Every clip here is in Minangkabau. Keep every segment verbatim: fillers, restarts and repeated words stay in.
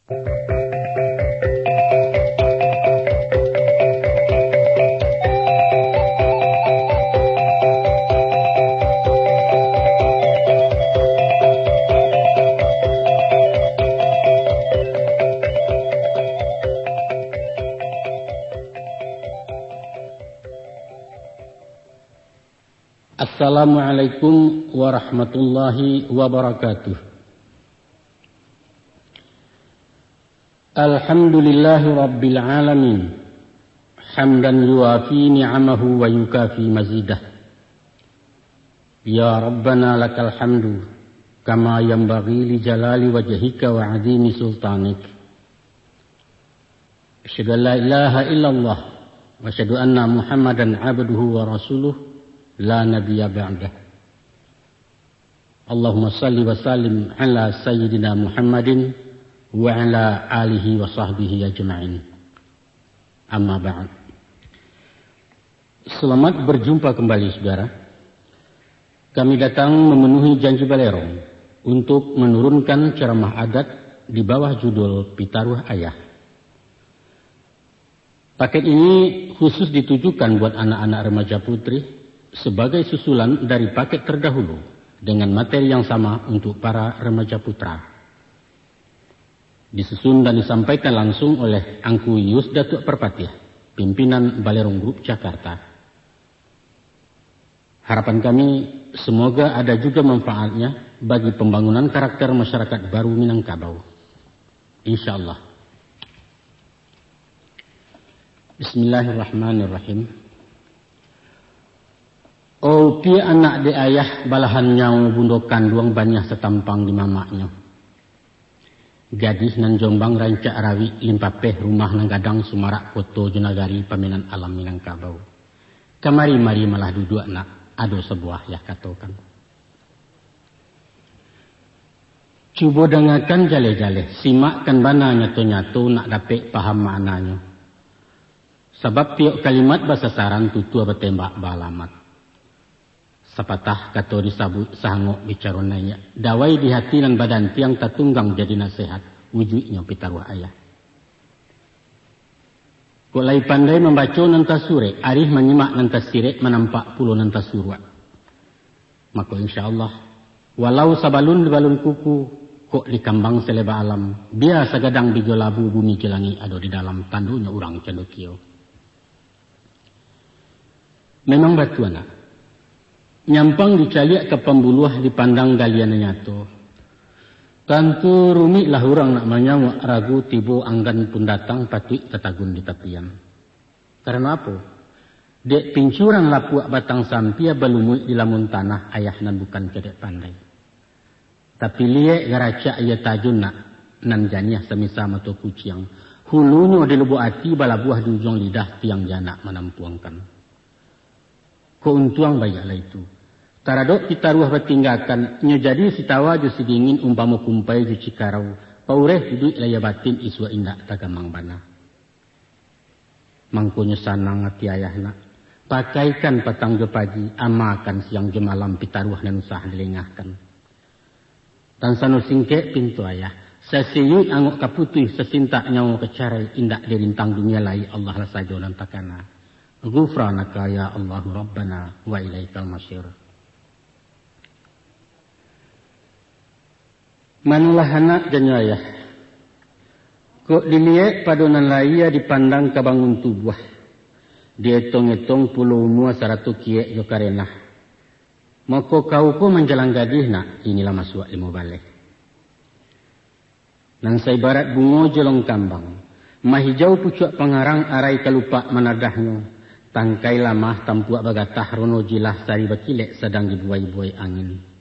Assalamualaikum warahmatullahi wabarakatuh. Alhamdulillahi rabbil alamin. Hamdan yuwafi ni'amahu wa yukafi mazidah. Ya Rabbana lakal hamdu, kama yanbaghi li jalali wajhika wa azimi sultanik. Asyhadu an la ilaha illallah, wa asyhadu anna Muhammadan abduhu wa rasuluh, la nabiyya ba'dah. Allahumma salli wa sallim ala sayyidina Muhammadin wa ala alihi wa sahbihi ajma'in. Amma ba'd. Selamat berjumpa kembali, saudara. Kami datang memenuhi janji Balerong untuk menurunkan ceramah adat di bawah judul Pitaruah Ayah. Paket ini khusus ditujukan buat anak-anak remaja putri sebagai susulan dari paket terdahulu dengan materi yang sama untuk para remaja putra. Disusun dan disampaikan langsung oleh Angku Yus Datuak Parpatiah, pimpinan Balerong Group Jakarta. Harapan kami, semoga ada juga manfaatnya bagi pambangunan karakter masyarakat baru Minangkabau. Insya Allah. Bismillahirrahmanirrahim. Opiak anak dek ayah, balahan nyawo bundo kanduang, baniah satampang di mamaknyo. Gadih nan jombang rancak rawik, limpapeh rumah nan gadang, sumarak koto jo nagari, pamenan alam Minangkabau. Kamari-mari malah duduak nak, ado sabuah yah katokan. Cubo dangakan jaleh-jaleh, simakkan bana nyato-nyato, nak dapek paham maknanyo. Sabab tiok kalimat basasaran, tutua batembak baalamat. Sapatah kato disabuik, sahangok bicaro naiak, dawai di hati nan badantiang, tatunggang jadi nasehat, wujuiknyo pitaruah ayah. Kok lai pandai mambaco nan tasurek, arih manyimak nan tasirek, manampak pulo nan tasuruak. Mako, insya Allah, walau sabalun di balun kuku, kok dikambang saleba alam, bia sagadang bijo labu, bumi jo langik ado di dalam, tandonyo urang candokio. Memang batua nak. Nyampang dicaliak ka pambuluah, dipandang galian nyato. Tantu rumiklah urang nak manyauak, ragu tibo anggan pun datang, patuik tatagun di tapian. Karano apo? Dek pincuran lapuak batang sampia, balumuik di lamun tanah, ayah nan bukan kedek pandai. Tapi liek garacak aia tajun nak, nan janiah samisa mato kuciang. Hulunyo di lubuak ati, balabuah di ujuang lidah, tiang janak manampuangkan. Kok untuang baiaklah itu. Taradok pitaruah batinggakan, nyo jadi sitawa jo sidingin, umpamo kumpai jo cikarau, paureh iduik lahia batin, isuak indak tagamang bana. Mangkonyo sanang ati ayah nak, pakaikan patang jo pagi, amakan siang jo malam, pitaruah nan usah dilengahkan. Tan sano singkek pinto ayah, sasiyuik angok ka putuih, sasintak nyawo ka carai, indak dirintang dunia lai, Allah lah sajo nan takana. Ghufranaka ya Allahu Rabbana wa ilaikal masyir. Manolah anak janyo ayah. Kok diliek pado nan lahia, dipandang ka bangun tubuah, dietong-etong pulo umua sarato kiek jo karenah. Mako kau ko manjalang gadih nak, kini lah masuak limo baleh. Nan saibarat bungo jolong kambang, mahijau pucuak pangarang, arai kalupak manadahnyo, tangkai lamah tampuak bagatah, rono jilah sari bakilek sadang dibuai-buai angin.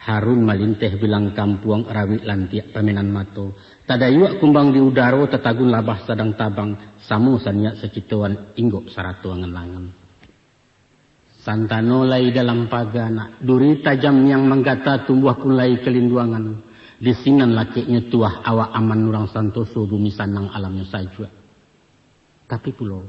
Harun malinteh bilang kampuang, rawik lantiak pamenan mato, tadayuak kumbang di udaro, tatagun labah sadang tabang, samo saniat sakitoan, inggok sarato angan-angan. Santano lai dalam paga nak, duri tajam niang manggata, tumbuah pun lai kalinduangan, di sinan lakeknyo tuah, awak aman urang santoso, bumi sanang alamnyo sajuak. Tapi pulo,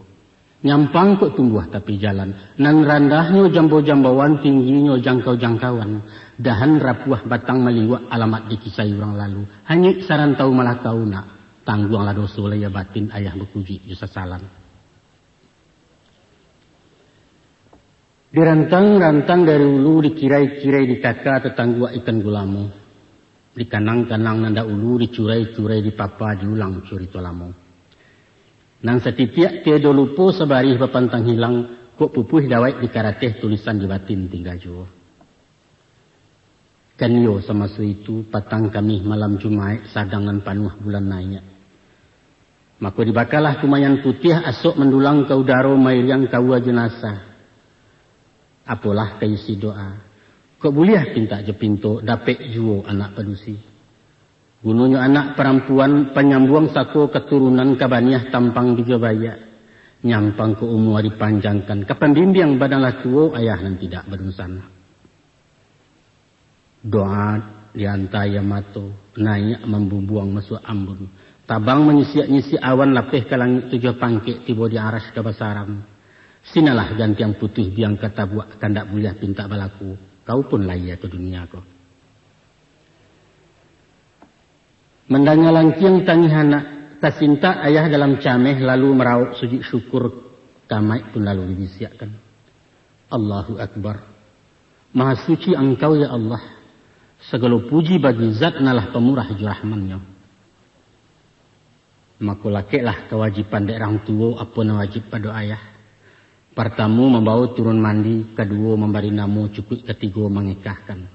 Nyampang kok tumbuah tapi jalan, nan randahnyo jambo-jamboan, tingginyo jangkau-jangkauan, dahan rapuah batang maliwak, alamat dikisai urang lalu, hanyuik sarantau malakau nak, tangguanglah doso lahia batin, ayah bakujuik jo sasalan. Dirantang-rantang dari ulu, dikirai-kirai di kaka, tatangguak ikan gulamo. Dikanang-kanang nan dahulu, dicurai-curai di papa, diulang curito lamo. Nan satitiak tiado lupo, sabarih bapantang hilang, kok pupuih dawek di karateh, tulisan di batin tingga juo. Kan iyo samaso itu, patang Kamih malam Jumaik, sadang nan panuah bulan naiak. Mako dibakalah kumayan putiah, asok mandulang ka udaro, mairiang kaua jo nasa. Apolah ka isi doa. Kok buliah pintak jo pinto, dapek juo anak padusi. Gunonyo anak parampuan, panyambuang sako katurunan, ka baniah tampang di jo baiak. Nyampang ka umua dipanjangkan, ka pambimbiang badan lah tuo, ayah nan tidak badunsanak. Doa dianta aia mato, naiak mambumbuang masuak ambun. Tabang manyisiak-nyisiak awan, lapeh ka langik tujuah pangkek, tibo di aras ka basaram. Sinalah gantiang putuih biang ka tabuak, kandak buliah pintak balaku, kau pun lahia ka dunia ko. Mandanga langkiang tangih anak, tasintak ayah dalam cameh, lalu marauk sujud syukur kamaik pun lalu dibisiakkan. Allahu Akbar. Maha suci Angkau, ya Allah. Sagalo puji bagi Zat nan lah pamurah jo rahman-Nyo. Mako lakeklah kawajiban dek rang tuo, apo nan wajib pado ayah. Partamo, mambawo turun mandi, kaduo, mambari namo, cukuik katigo, mangekahkan.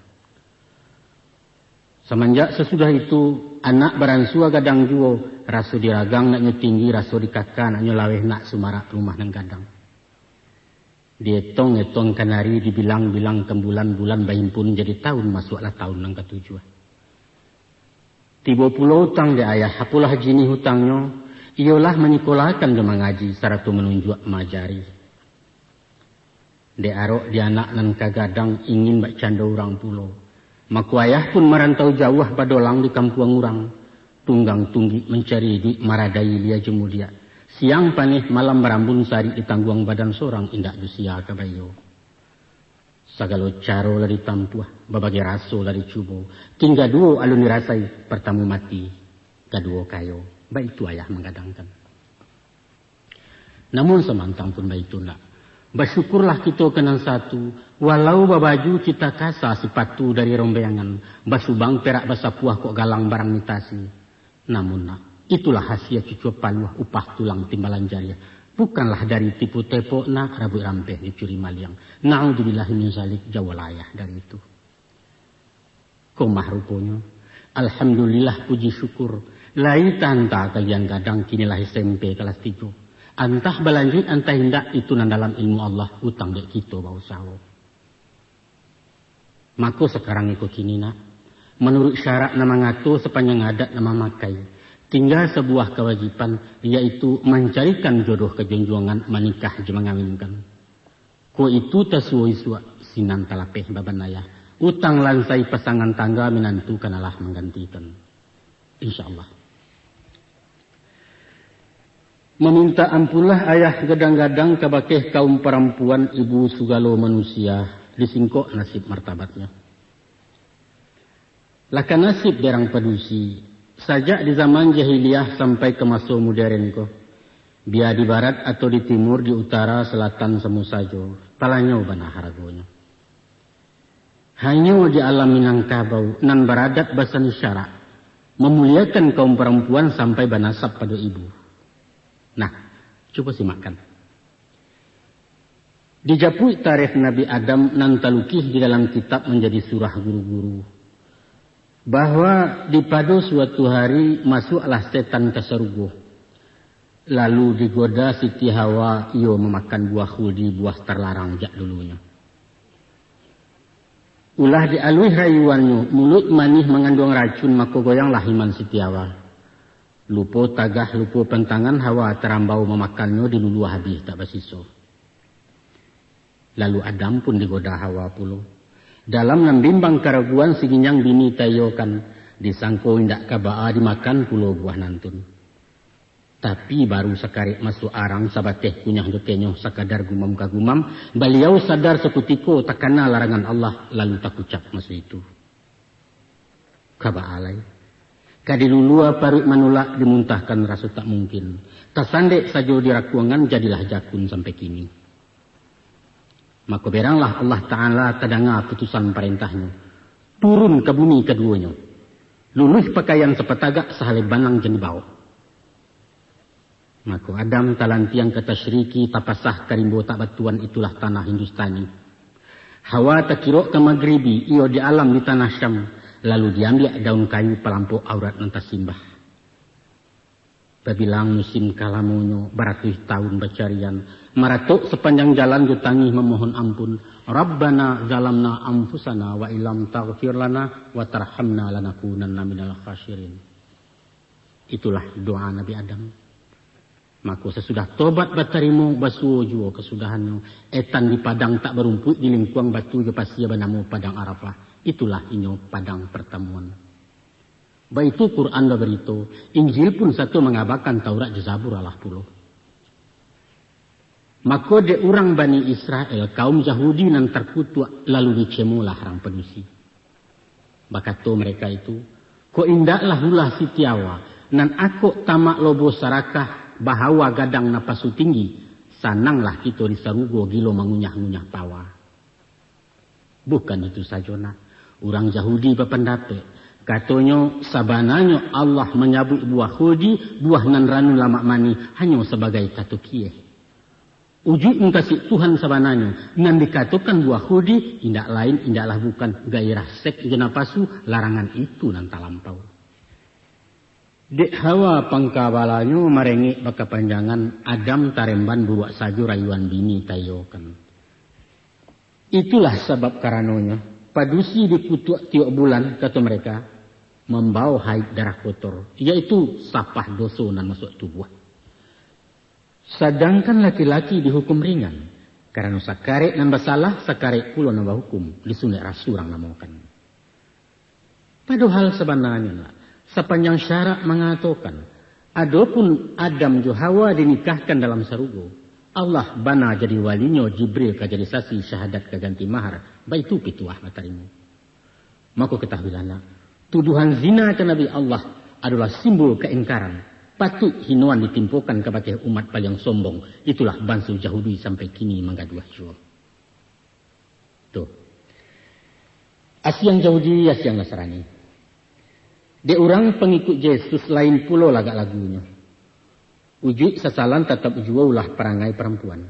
Samanjak sasudah itu, anak baransua gadang juo, raso di ragang naknyo tinggi, raso di kaka naknyo laweh, nak sumarak rumah nan gadang. Dietong-etong kanari, dibilang-bilang kan bulan, bulan bahimpun jadi taun, masuaklah taun nan katujuah. Tibo pulo utang dek ayah, apolah jinih utangnyo, iyolah manyikolakan jo mangaji, sarato manunjuak maajari. Dek arok di anak nan ka gadang, ingin bak cando urang pulo. Mako ayah pun marantau jauah, badolang di kampuang urang. Tunggang tunggik mancari iduik, maradai ilia jo mudiak. Siang paneh, malam barambun, sarik ditangguang badan, sorang indak jo sia ka baiyo. Sagalo caro lah ditampuah, babagai raso lah dicubo. Tingga duo alun dirasai, partamo mati, kaduo kayo. Baitu ayah manggadangkan. Namun samantang pun baitu nak, basyukurlah kito ka nan satu, walau babaju cita kasa, sipatu dari rombeangan, basubang perak basapuah, kok galang barang mitasi. Namun nak, itulah hasia cucua paluah, upah tulang timbalan jariah. Bukanlah dari tipu tepok nak, rabuik rampeh dicuri maliang. Naudzubillahi min zalik, jauahlah ayah dari itu. Komah ruponyo. Alhamdulillah, puji syukur. Lai taanta kalian gadang, kini lah S M P kalas tigo. Antah balanjuik, antah indak, itu nan dalam ilmu Allah, utang dek kito bausaho. Mako sakarang iko kini nak, manuruik syarak nan mangato, sapanjang adat nan mamakai, tingga sabuah kawajiban, yaitu mancarikan jodoh ka junjuangan, manikah jo mangawinkan. Kok itu tasuo isuak, sinan talapeh baban ayah. Utang lansai pasangan tangga, minantu kan alah manggantikan. Insya Allah. Mamintak ampunlah ayah gadang-gadang kabakeh kaum parampuan, ibu sugalo manusia, disingkok nasib martabatnyo. Lah ka nasib dek rang padusi, sajak di zaman jahiliah sampai ka maso moderen ko, bia di barat atau di timur, di utara, selatan, samo sajo, talanyau bana haragonyo. Hanyo di alam Minangkabau nan baradat basani syarak, mamuliakan kaum parampuan sampai banasab pado ibu. Nah, cubo simakkan. Dijapuik tarikh Nabi Adam nan talukih di dalam kitab manjadi surah guru-guru, bahwa di pado suatu hari masuaklah setan ka sarugo, lalu digoda Siti Hawa, iyo mamakan buah khuldi, buah tarlarang jak dulunyo. Ulah dialuih rayuannyo, muluik manih manganduang racun, mako goyanglah iman Siti Hawa. Lupo tagah, lupo pantangan, Hawa tarambau mamakannyo, diluluah abih tak basiso. Lalu Adam pun digoda Hawa pulo. Dalam nan bimbang karaguan, si ginjang bini taiyokan, disangko indak ka baa, dimakan pulo buah nantun. Tapi baru sakarek masuak arang, sabateh kunyah jo kenyoh, sakadar gumam ka gumam, baliau sadar sakutiko takana larangan Allah, lalu takucap maso itu. Ka baa lai. Ka dilulua paruik manulak, dimuntahkan raso tak mungkin. Tasandek sajo di rakuangan, jadilah jakun sampai kini. Mako beranglah Allah Ta'ala tadanga putusan parentah-Nyo. Turun ka bumi kaduonyo. Luluih pakaian sapatagak, sahalai banang jan dibaok. Mako Adam talantiang ka tasyriki, tapasah ka rimbo tak batuan, itulah tanah Hindustani. Hawa takirok ka magribi, iyo di alam di tanah Syam, lalu diambiak daun kayu palampok aurat nan tasimbah. Babilang musim ka lamonyo, baratuih taun bacarian, maratok sapanjang jalan jo tangih mamohon ampun, "Rabbana zalamna anfusana wa illam taghfir lana wa tarhamna lanakunanna minal khasirin." Itulah doa Nabi Adam. Mako sasudah tobat batarimo, basuo juo kasudahannyo, etan di padang tak barumpuik di lingkuang batu jo pasia banamo Padang Arafah. Itulah inyo padang partamuan. Baitu Quran babarito, Injil pun sato mangabakan Taurat jo Zabur alah pulo. Mako dek urang Bani Israel, kaum Yahudi nan tarkutuak, lalu dicemolah rang padusi. Bakato mereka itu, "Kok indaklah ulah sitiawa, nan akok tamak lobo sarakah, bahawa gadang napasu tinggi, sananglah kito di sarugo gilo mangunyah-ngunyah tawa." Bukan itu sajo, nak. Urang Yahudi bapandapek, katonyo, sabananyo Allah manyabuik buah khuldi, buah nan ranun lamak manih, hanyo sabagai kato kieh. Ujuik mukasuik Tuhan sabananyo, nan dikatokan buah khuldi, indak lain, indaklah bukan, gairah seks jo napasu, larangan itu nan talampau. Dek hawa pangkabalanyo marengek bakapanjangan, Adam taremban buruak sajo rayuan bini taiyokan. Itulah sabab karanonyo, padusi dikutuak tiok bulan, kato mereka, mambawo haid darah kotor, yaitu sapah doso nan masuak tubuah. Sadangkan laki-laki dihukum ringan, karano sakarek nan basalah, sakarek pulo nan bahukum, disunek rasu urang namokan. Padohal sabananyo, nak, sapanjang syarak mangatokan, adopun Adam jo Hawa dinikahkan dalam sarugo, Allah bana jadi walinyo, Jibril ka jadi sasi, syahadat ka ganti mahar, baitu pituah batarimo. Mako katahuilah, nak, tuduhan zina ka Nabi Allah adolah simbol kaingkaran, patuik hinoan ditimpokan kabake umat paliang sombong, itulah banso Yahudi sampai kini manggaduah juo. Tuh. Asiang Yahudi, asiang Nasrani. Dek urang pangikuik Yesus lain pulo lagak lagunyo. Ujuik sasalan tatap juo ulah parangai parampuan.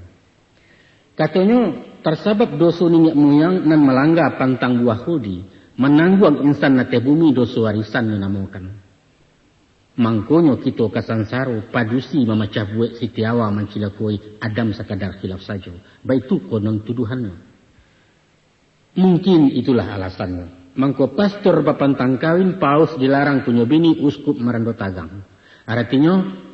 Katonyo, tasabab doso niniak muyang nan malangga pantang buah khuldi, manangguang insan ateh bumi doso arisan nyo namokan. Mangkonyo kito ka sansaro, padusi mamacah buek, sitiawa mancilakoi, Adam sakadar khilaf sajo. Baitu konon tuduhannyo. Mungkin itulah alasannyo. Mangko pastor bapantang kawin, paus dilarang punyo bini, uskup marando tagang. Aratinyo,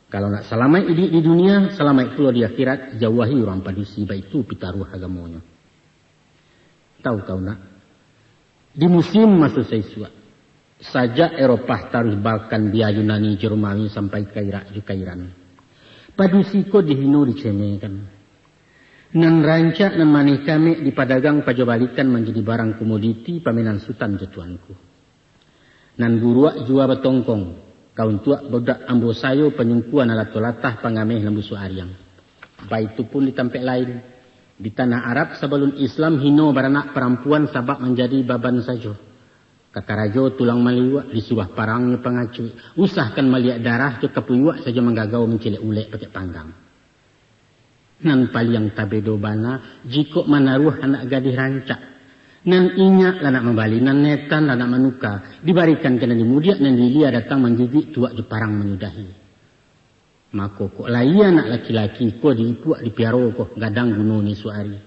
kalau nak salamaik iduik di dunia, salamaik pulo di akhirat, jauahi urang padusi, baitu pitaruah agamonyo. Tahu-tahu nak, di musim maso saisuak, sajak Eropah taruih Balkan, bia Yunani jo Romawi sampai ka Irak jo ka Iran, padusi ko dihino dicemekan. Nan rancak nan manih kamek dipadagang pajobalikan manjadi barang komoditi pamenan sutan jo tuanku. Nan buruak jua batongkong, ka untuak budak ambo sayo panyungkua nan lato latah pangameh nan busuak ariang. Baitu pun di tampek lain, di tanah Arab sabalun Islam hino baranak parampuan sabab manjadi baban sajo. Ka karajo tulang maliuak, disuruah parangnyo pangacuik, usahkan maliak darah jo kapuyuak sajo manggagau mancilek ulek pakek panggang. Nan paliang tabedo bana, jikok manaruah anak gadih rancak. Nan inyak lah nak mambali, nan netan lah nak manuka, dibarikan ka nan di mudiak, nan di ilia datang manjujuik tuak jo parang manyudahi. Mako kok lai anak laki-laki ko diipuak dipiaro ko gadang gunonyo isuak ari.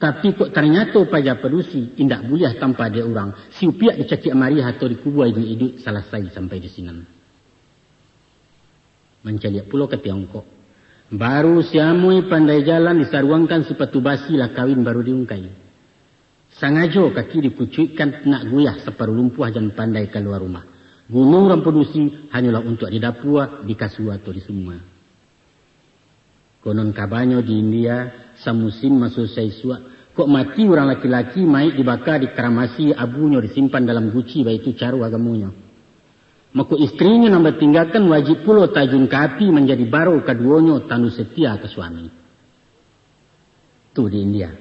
Tapi kok tarnyato paja padusi, indak buliah tampa dek urang, siupiak dicakiak mariah atau dikubua iduik-iduik, salasai sampai di sinan. Mancaliak pulo ka Tiongkok. Baru siamoi pandai jalan disaruangkan sipatu basi lah kawin baru diungkai. Sangajo kaki dikucuikkan nak guyah saparuh lumpuah jan pandai kalua rumah. Gunuang urang padusi hanyolah untuak di dapua, di kasua atau di sumua. Konon kabanyo di India, samusim maso saisuak, kok mati urang laki-laki, mayik dibaka, dikaramasi, abunyo disimpan dalam guci, baitu caro agamonyo. Mako istrinyo nan batinggakan wajib pulo tajun ka api manjadi baro kaduonyo tando setia ka suami. Tu di India.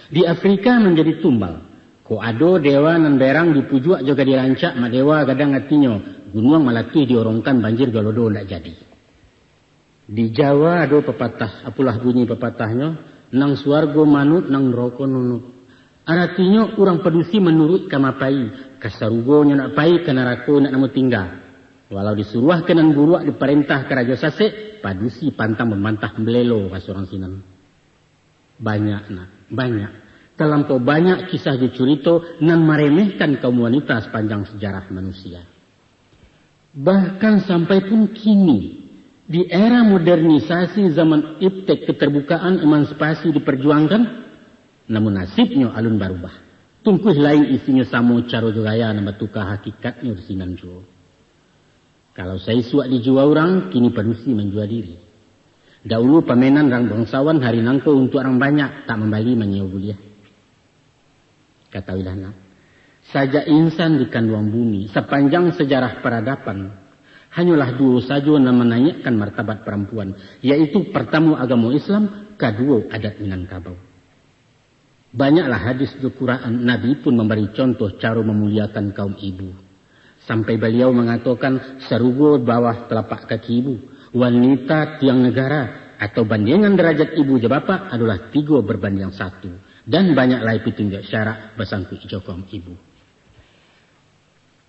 Di Afrika manjadi tumbal. Kok ado dewa nan berang dipujuak jo gadih rancak, mak dewa gadang atinyo, gunuang malatuih diorongkan, banjir galodo ndak jadi. Di Jawa ado papatah, apolah bunyi papatahnyo, nang suargo manut, nang neroko nunut. Aratinyo urang padusi manuruik ka ma pai, ka sarugo nyo nak pai, ka narako nak namo tingga. Walau disuruah ka nan buruak, diparentah ka rajo sasek, padusi pantang mamantah, malelo ka surang sinan. Banyak, nak, banyak. Talampau banyak kisah jo curito nan maremehkan kaum wanita sapanjang sajarah manusia. Bahkan sampai pun kini, di era modernisasi zaman iptek, keterbukaan, emansipasi diperjuangkan, namun nasibnyo alun barubah. Tungkuih lain isinyo samo, caro jo gaya nan batuka, hakikatnyo di sinan juo. Kalau saisuak dijua urang, kini padusi manjua diri. Daulu pamenan rang bangsawan, hari nangko untuak rang banyak, tak mambali manyio buliah. Katahuilah nak, sajak insan dikanduang bumi, sapanjang sajarah paradaban, hanyolah duo sajo nan manaiakkan martabat parampuan, yaitu partamo agamo Islam, kaduo adat Minangkabau. Banyaklah hadis jo Quran, Nabi pun mambari contoh caro mamuliakan kaum ibu. Sampai Baliau mangatokan, "Sarugo bawah talapak kaki ibu, wanita tiang negara, atau bandiangan darajat ibu jo bapak adolah tigo barbandiang satu." Dan banyak lai pitunjuak syarak basangkuik jo kaum ibu.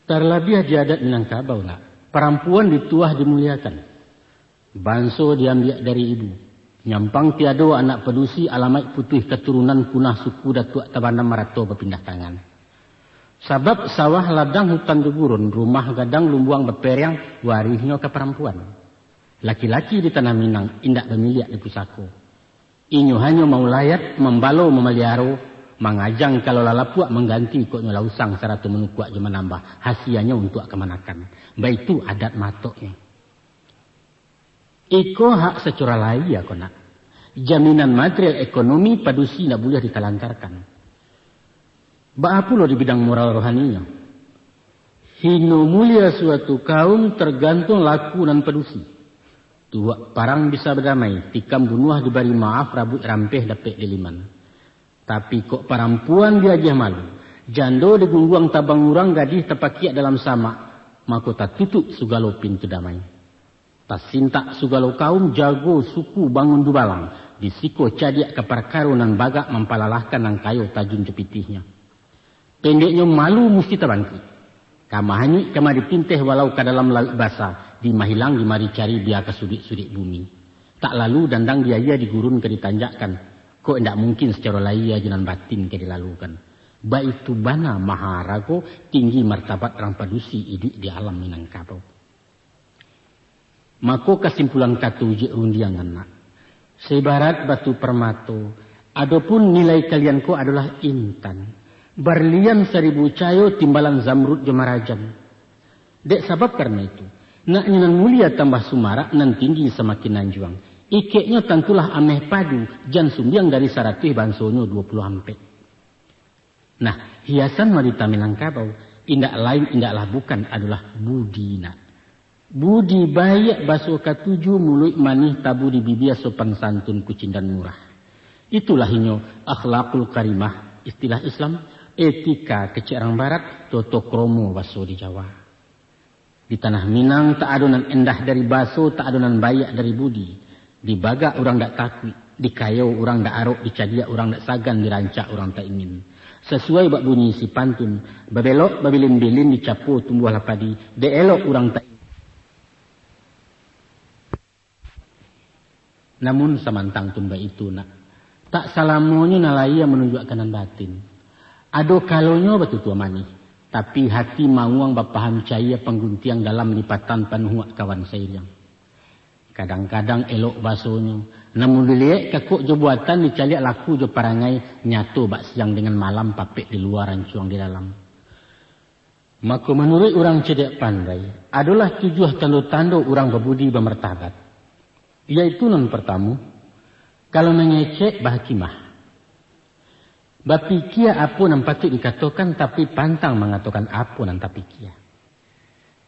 Tarlabiah di adat Minangkabau, nak, parampuan dituah dimuliakan. Banso diambiak dari ibu. Nyampang tiado anak padusi, alamaik putuih katurunan, punah suku datuak tabanam, arato bapindah tangan. Sabab sawah ladang, hutan jo gurun, rumah gadang lumbuang baperiang, warihnyo ka parampuan. Laki-laki di tanah Minang indak bamiliak di pusako. Inyo hanyo maulayat, mambalo, mamaliaro, mangajang kalau lah lapuak, mangganti kok nyo lah usang, sarato manukuak jo manambah, hasianyo untuak kamanakan. Baitu adat matoknyo. Iko hak sacora lahia ko, nak. Jaminan material ekonomi padusi ndak buliah ditalantarkan. Baa pulo di bidang moral rohaninyo? Hino mulia suatu kaum targantuang laku nan padusi. Tubuak parang bisa badamai, tikam bunuah dibari maaf, rabuik rampeh dapek diliman. Tapi kok parampuan diagiah malu, jando digungguang tabang urang, gadih tapakiak dalam samak, mako tatutuik sugalo pintu damai. Tasintak sugalo kaum, jago suku bangun dubalang, di siko cadiak ka parkaro nan bagak, mampalalahkan nan kayo tajun jo pitihnyo. Pendeknyo, malu musti tabangkik. Ka mahanyuik ka madipinteh, walau ka dalam lauik basa, di mahilang di mari cari, bia ka suduik-suduik bumi. Tak lalu dandang di aia, di gurun ka ditanjakkan. Kok indak mungkin sacaro lahia jo nan batin ka dilalukan. Baitu bana maharago, tinggi martabat rang padusi iduik di alam Minangkabau. Mako, kasimpulan kato ujuik rundiang, nak, saibarat batu parmato, adopun nilai kalian ko adolah intan, barlian saribu cayo, timbalan zamrud jo marajan. Dek sabab karano itu, nak nyo nan mulia tambah sumarak, nan tinggi samakin anjuang. Ikeknyo tantulah ameh padu, jan sumbiang dari saratuih, bansonyo duo puluah ampek. Nah, hiasan wanita Minangkabau, indak lain, indaklah bukan, adolah budi, nak. Budi baiak, baso katuju, muluik manih, tabu di bibia, sopan santun, kucindan murah. Itulah inyo akhlakul karimah, istilah Islam, etika kecek rang Barat, toto kromo baso di Jawa. Di tanah Minang, tak ado nan endah dari baso, tak ado nan baiak dari budi. Dibagak urang dak takuik, dikayo urang dak arok, dicadiak urang dak sagan, dirancak urang tak ingin. Sasuai bak bunyi isi pantun, babelok babilin-bilin, dicapo tumbuahlah padi, dek elok urang tak ingin. Namun samantang pun baitu, nak, tak salamonyo nan lahia manunjuakkan nan batin. Ado kalonyo batutua manih, tapi hati mauang bapaham caia, pangguntiang dalam lipatan panuhuak kawan sairiang. Kadang-kadang elok basonyo, namun diliek kakok jo buatan, dicaliak laku jo parangai, nyato bak siang dengan malam, papek di lua, rancuang di dalam. Mako, manuruik urang cadiak pandai, adolah tujuah tando-tando urang babudi bamartabat, yaitu nan partamu, kalau mangecek, bahakimah. Bapikia apo nan patuik dikatokan, tapi pantang mangatokan apo nan tapikia.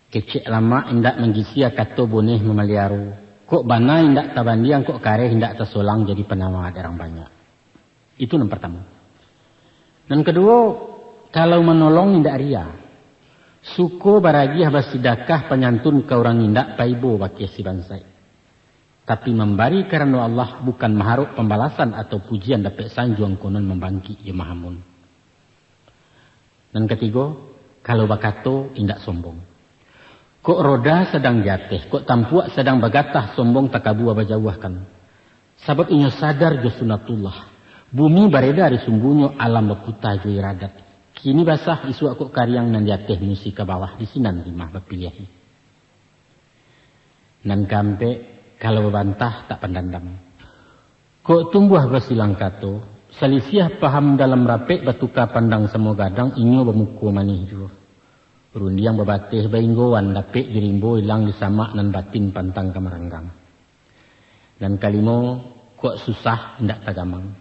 Kecek lamak indak manggisia, kato boneh mamaliaro. Kok bana indak tabandiang, kok kareh indak tasolang, jadi panawa darang banyak. Itu nan partamu. Nan kaduo, kalau manolong indak ria. Suko baragiah basidakah panyantun ka urang indak, paibo bakeh si bansaik. Tapi mambari karano Allah, bukan maharok pambalasan atau pujian dapek sanjuang, konon mambangkik jo mahamun. Nan katigo, kalau bakato indak sombong. Kok roda sadang di ateh, kok tampuak sadang bagatah, sombong takabua bajauahkan. Sabab inyo sadar jo sunatullah. Bumi bareda di sumbunyo, alam baputa jo iradat. Kini basah, isuak kok kariang, nan di ateh musi ka bawah, di sinan rimah bapiliahi. Nan kaampek, kalau babantah tak pandandam. Kok tumbuah basilang kato, salisiah paham dalam rapek, batuka pandang samo gadang, inyo bamuko manih juo. Rundiang babateh bainggoan, dapek dirimbo ilang disamak, nan batin pantang ka maranggang. Nan kalimo, kok susah indak tagamang.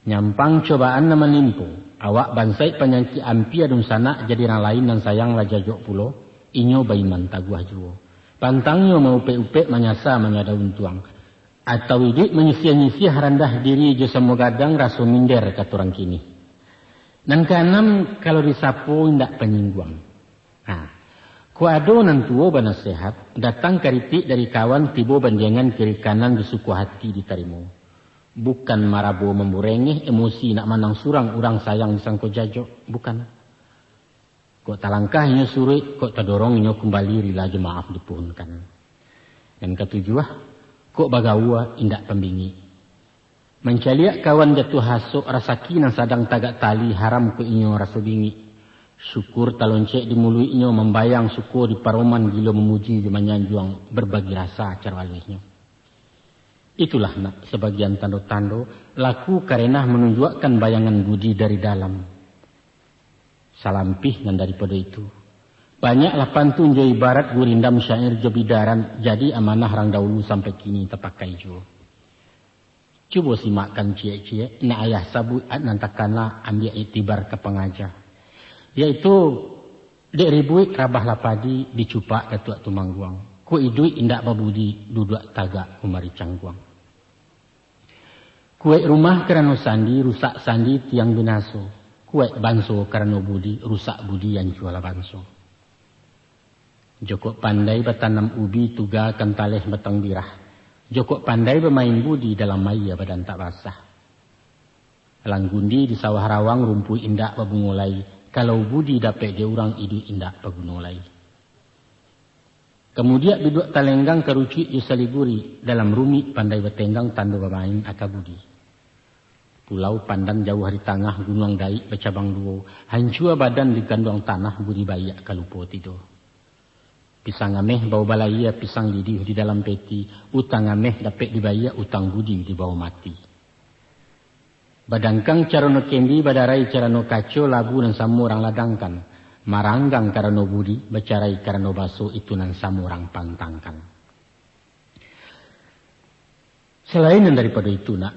Nyampang cobaan nan manimpo, awak bansaik panyakik ampia dunsanak, jadi urang lain nan sayang lah jajok pulo, inyo baiman taguah juo. Pantangnyo maupek-upek, manyasa manyada untuang. Atau iduik manyisiah-nyisiah, randah diri jo samo gadang, raso minder kato urang kini. Nan kaanam, kalau disapo indak panyingguang. Ha. Kok ado nan tuo banasehat, datang karitik dari kawan, tibo bandiangan kiri kanan, disuko hati ditarimo. Bukan marabo mamburengeh, emosi nak manang surang, urang sayang disangko jajok, bukan. Kok talangkah inyo suruik, kok tadorong inyo kumbali, rila jo maaf dipuhunkan. Nan katujuah, kok bagaua indak pambingik. Mancaliak kawan jatuah hasok, rasaki nan sadang tagak tali, haram kok inyo raso bingik. Syukur taloncek di muluiknyo, mambayang suko di paroman, gilo mamuji jo manyanjuang, berbagi rasa caro aluihnyo. Itulah nak sabagian tando-tando, laku karenah manunjuakkan bayangan budi dari dalam. Salampih nan daripado itu, banyaklah pantun jo ibarat, gurindam syair jo bidaran, jadi amanah rang daulu, sampai kini tapakai juo. Cubo simakkan ciek-ciek, nak ayah sabuik nan takana, ambiak iktibar ka pangaja. Yaitu, dek ribuik rabahlah padi, dicupak Datuak Tumangguang. Kok iduik indak babudi, duduak tagak kumari cangguang. Kuaik rumah karano sandi, rusak sandi tiang binaso. Kuaik banso karano budi, rusak budi ancualah banso. Jokok pandai batanam ubi, tuga kantaleh batang birah. Jokok pandai bamain budi, dalam aia badan tak basah. Langgundi di sawah rawang, rumpuik indak babungo lai. Kalau budi dapek dek urang, iduik indak baguno lai. Kamudiak biduak talenggang, karucuik jo saliguri, dalam rumik pandai batenggang, tando bamain aka budi. Pulau Pandan jauah di tangah, gunuang Daik bacabang duo, hancua badan diganduang tanah, budi baiak ka lupo tido. Pisang ameh bao balaia, pisang lidiah di dalam peti, utang ameh dapek dibayia, utang budi dibawo mati. Badangkang carano kendi, badarai carano kaco, labu nan samo urang ladangkan. Maranggang karano budi, bacarai karano baso, itu nan samo urang pantangkan. Salain nan daripado itu, nak,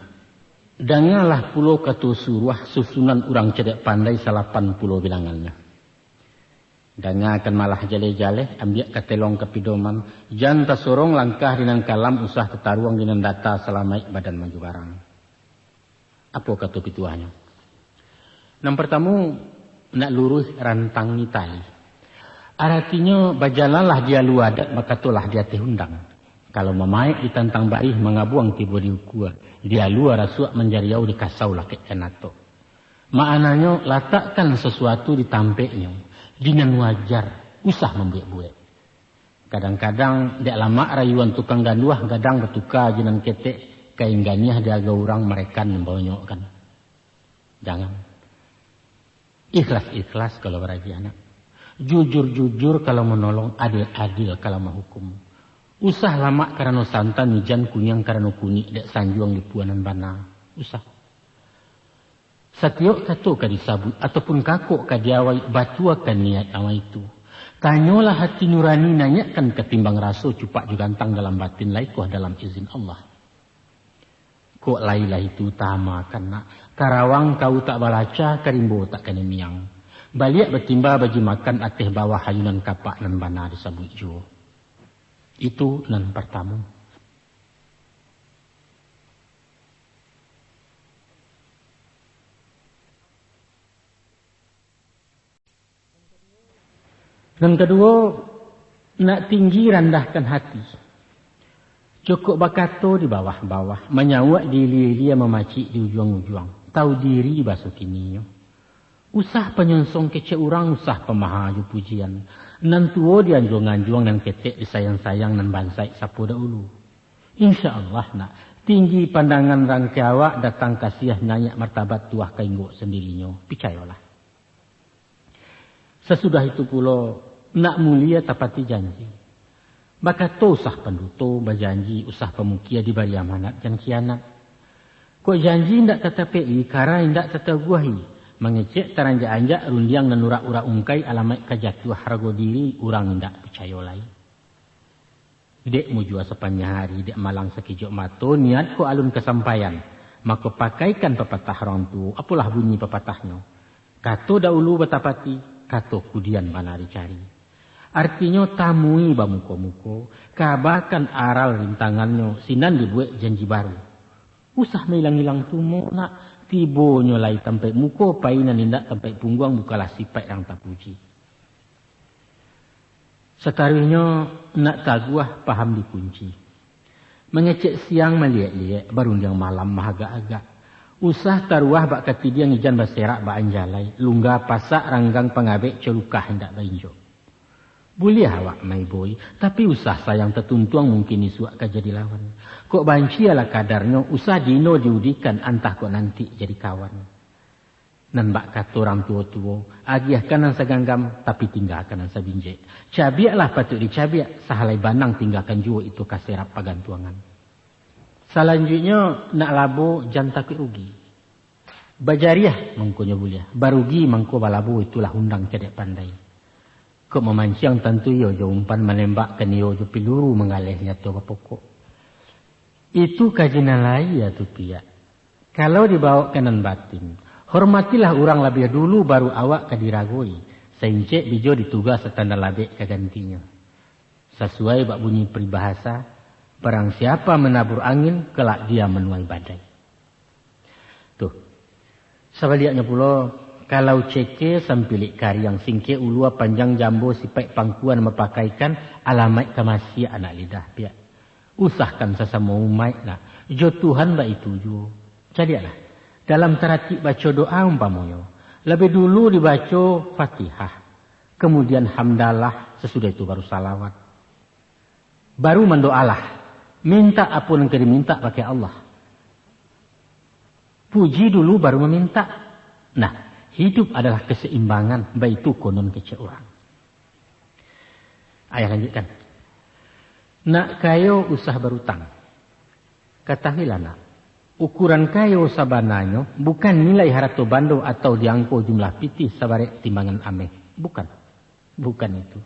dangalah pulo kato suruah, susunan urang cadiak pandai, salapan pulo bilangannyo. Dangakan malah jaleh-jaleh, ambiak katelong ka pidoman, jan tasorong langkah di nan kalam, usah tataruang di nan data, salamaik badan manjubarang. Apo kato pituahnyo? Nan partamu, nak luruih rantangi tali. Aratinyo, bajalanlah di alua adat, bakatolah di ateh undang. Kalau mamaek ditantang barih, mangabuang tibo di ukua, di alua rasuak manjariau, di kasau lakek kanato. Maknanyo, latakkan sasuatu di tampeknyo, di nan wajar, usah mambuek-buek. Kadang-kadang, dek lamak rayuan tukang ganduah, gadang batuka jo nan ketek, kain ganiah di agau urang, marekan nan banyok kan. Jangan. Ikhlas-ikhlas kalau baragiah, nak. Jujur-jujur kalau manolong, adil-adil kalau mahukum. Usah lamak karano santan, ijan kuniang karano kunik, dek sanjuang di puanan bana. Usah. Satiok kato ka disabuik, ataupun kakok ka diawai, batuakan niaik awai tu. Tanyolah hati nurani, naiakkan katimbang raso, cupak jo gantang dalam batin, laikoh dalam izin Allah. Kok lai lah itu utamakan nak, karawang kau tak balaca, karimbo tak kanai miang. Baliak batimba bajimakan, ateh bawah ayunan kapak, nan bana disabuik juo. Itu nan partamo. Nan kaduo, nak tinggi randahkan hati. Cokok bakato di bawah-bawah, manyauak di ilia-ilia, mamacik di ujuang-ujuang. Tahu diri baso kininyo. Usah panyonsong kecek urang, usah pamaha jo pujian. Nan tuo dianjuang-anjuang, nan ketek disayang-sayang, nan bansaik sapo dahulu. Insya Allah nak, tinggi pandangan rangkai awak, datang kasiah naiak martabat, tuah ka inggok sandirinyo. Picayolah. Sasudah itu pulo, nak mulie tapati janji. Bakato usah panduto, bajanji usah pamukia, dibari amanat jan kianat. Kok janji indak tatapek-i, kara indak tataguah-i, mangecek taranjak-anjak, rundiang nan urak-urak ungkai, alamaik ka jatuah harago diri, urang indak picayo lai. Dek mujua sapanjang hari, dek malang sakijok mato, niat ko alun kasampaian. Mako pakaikan papatah urang tuo, apolah bunyi papatahnyo, "Kato daulu batapati, kato kudian bana dicari." Artinyo, tamui bamuko-muko, kabakan aral rintangannyo, sinan dibuek janji baru. Usah mailang-ilang tumo nak, tibonyo lai tampaik muko, pai nan indak tampaik pungguang, bukanlah sipaik nan tapuji. Sataruihnyo, nak taguah paham dikunci. Mangecek siang maliek-liek, barundiang malam mahagak-agak. Usah taruah bak katidiang ijan baserak bak anjalai, lungga pasak ranggang pangabek, colukah indak bainjok. Buliah awak maiboi, tapi usah sayang tatuntuang, mungkin isuak ka jadi lawan. Kok banci alah kadarnyo, usah dino diudikan, antah kok nanti jadi kawan. Nan bak kato urang tuo-tuo, agiahkan nan saganggam, tapi tinggakan nan sabinjek. Cabiaklah patuik dicabiak, sahalai banang tinggakan juo, itu ka serap pagantuangan. Salanjuiknyo, nak labo jan takuik rugi. Bajariah mangkonyo buliah, barugi mangko balabo, itulah undang cadiak pandai. Kok mamanciang tantu iyo jo umpan, manembak kan iyo jo piluru, manggaleh nyato bapokok. Itu kaji nan lahia tu piak. Kalau dibawok ka nan batin, hormatilah urang labiah dulu, baru awak ka diragoi. Saincek bijo dituga, satanda labek ka gantinyo. Sasuai bak bunyi paribahasa, barang siapa manabur angin, kelak dia manuai badai. Tuh. Sabaliaknyo pulo, kalau ceke sampilik kariang, singkek ulua panjang jambo, sipaik pangkuan mapakaikan, alamaik ka masiak anak lidah piak. Usahkan sasamo umaik nak, jo Tuhan baitu juo. Caliaklah, dalam taratik baco doa umpamonyo, labiah dulu dibaco Fatihah, kamudian hamdalah, sasudah itu baru salawat. Baru mandoalah, mintak apo nan ka dimintak bakeh Allah. Puji dulu baru mamintak. Nah, hidup adalah kasaimbangan, baitu konon kecek urang. Ayah lanjutkan. Nak kayo usah barutang. Katahuilah nak, ukuran kayo sabananyo bukan nilai harato bando atau di angko jumlah pitih sabarek timbangan ameh. Bukan. Bukan itu.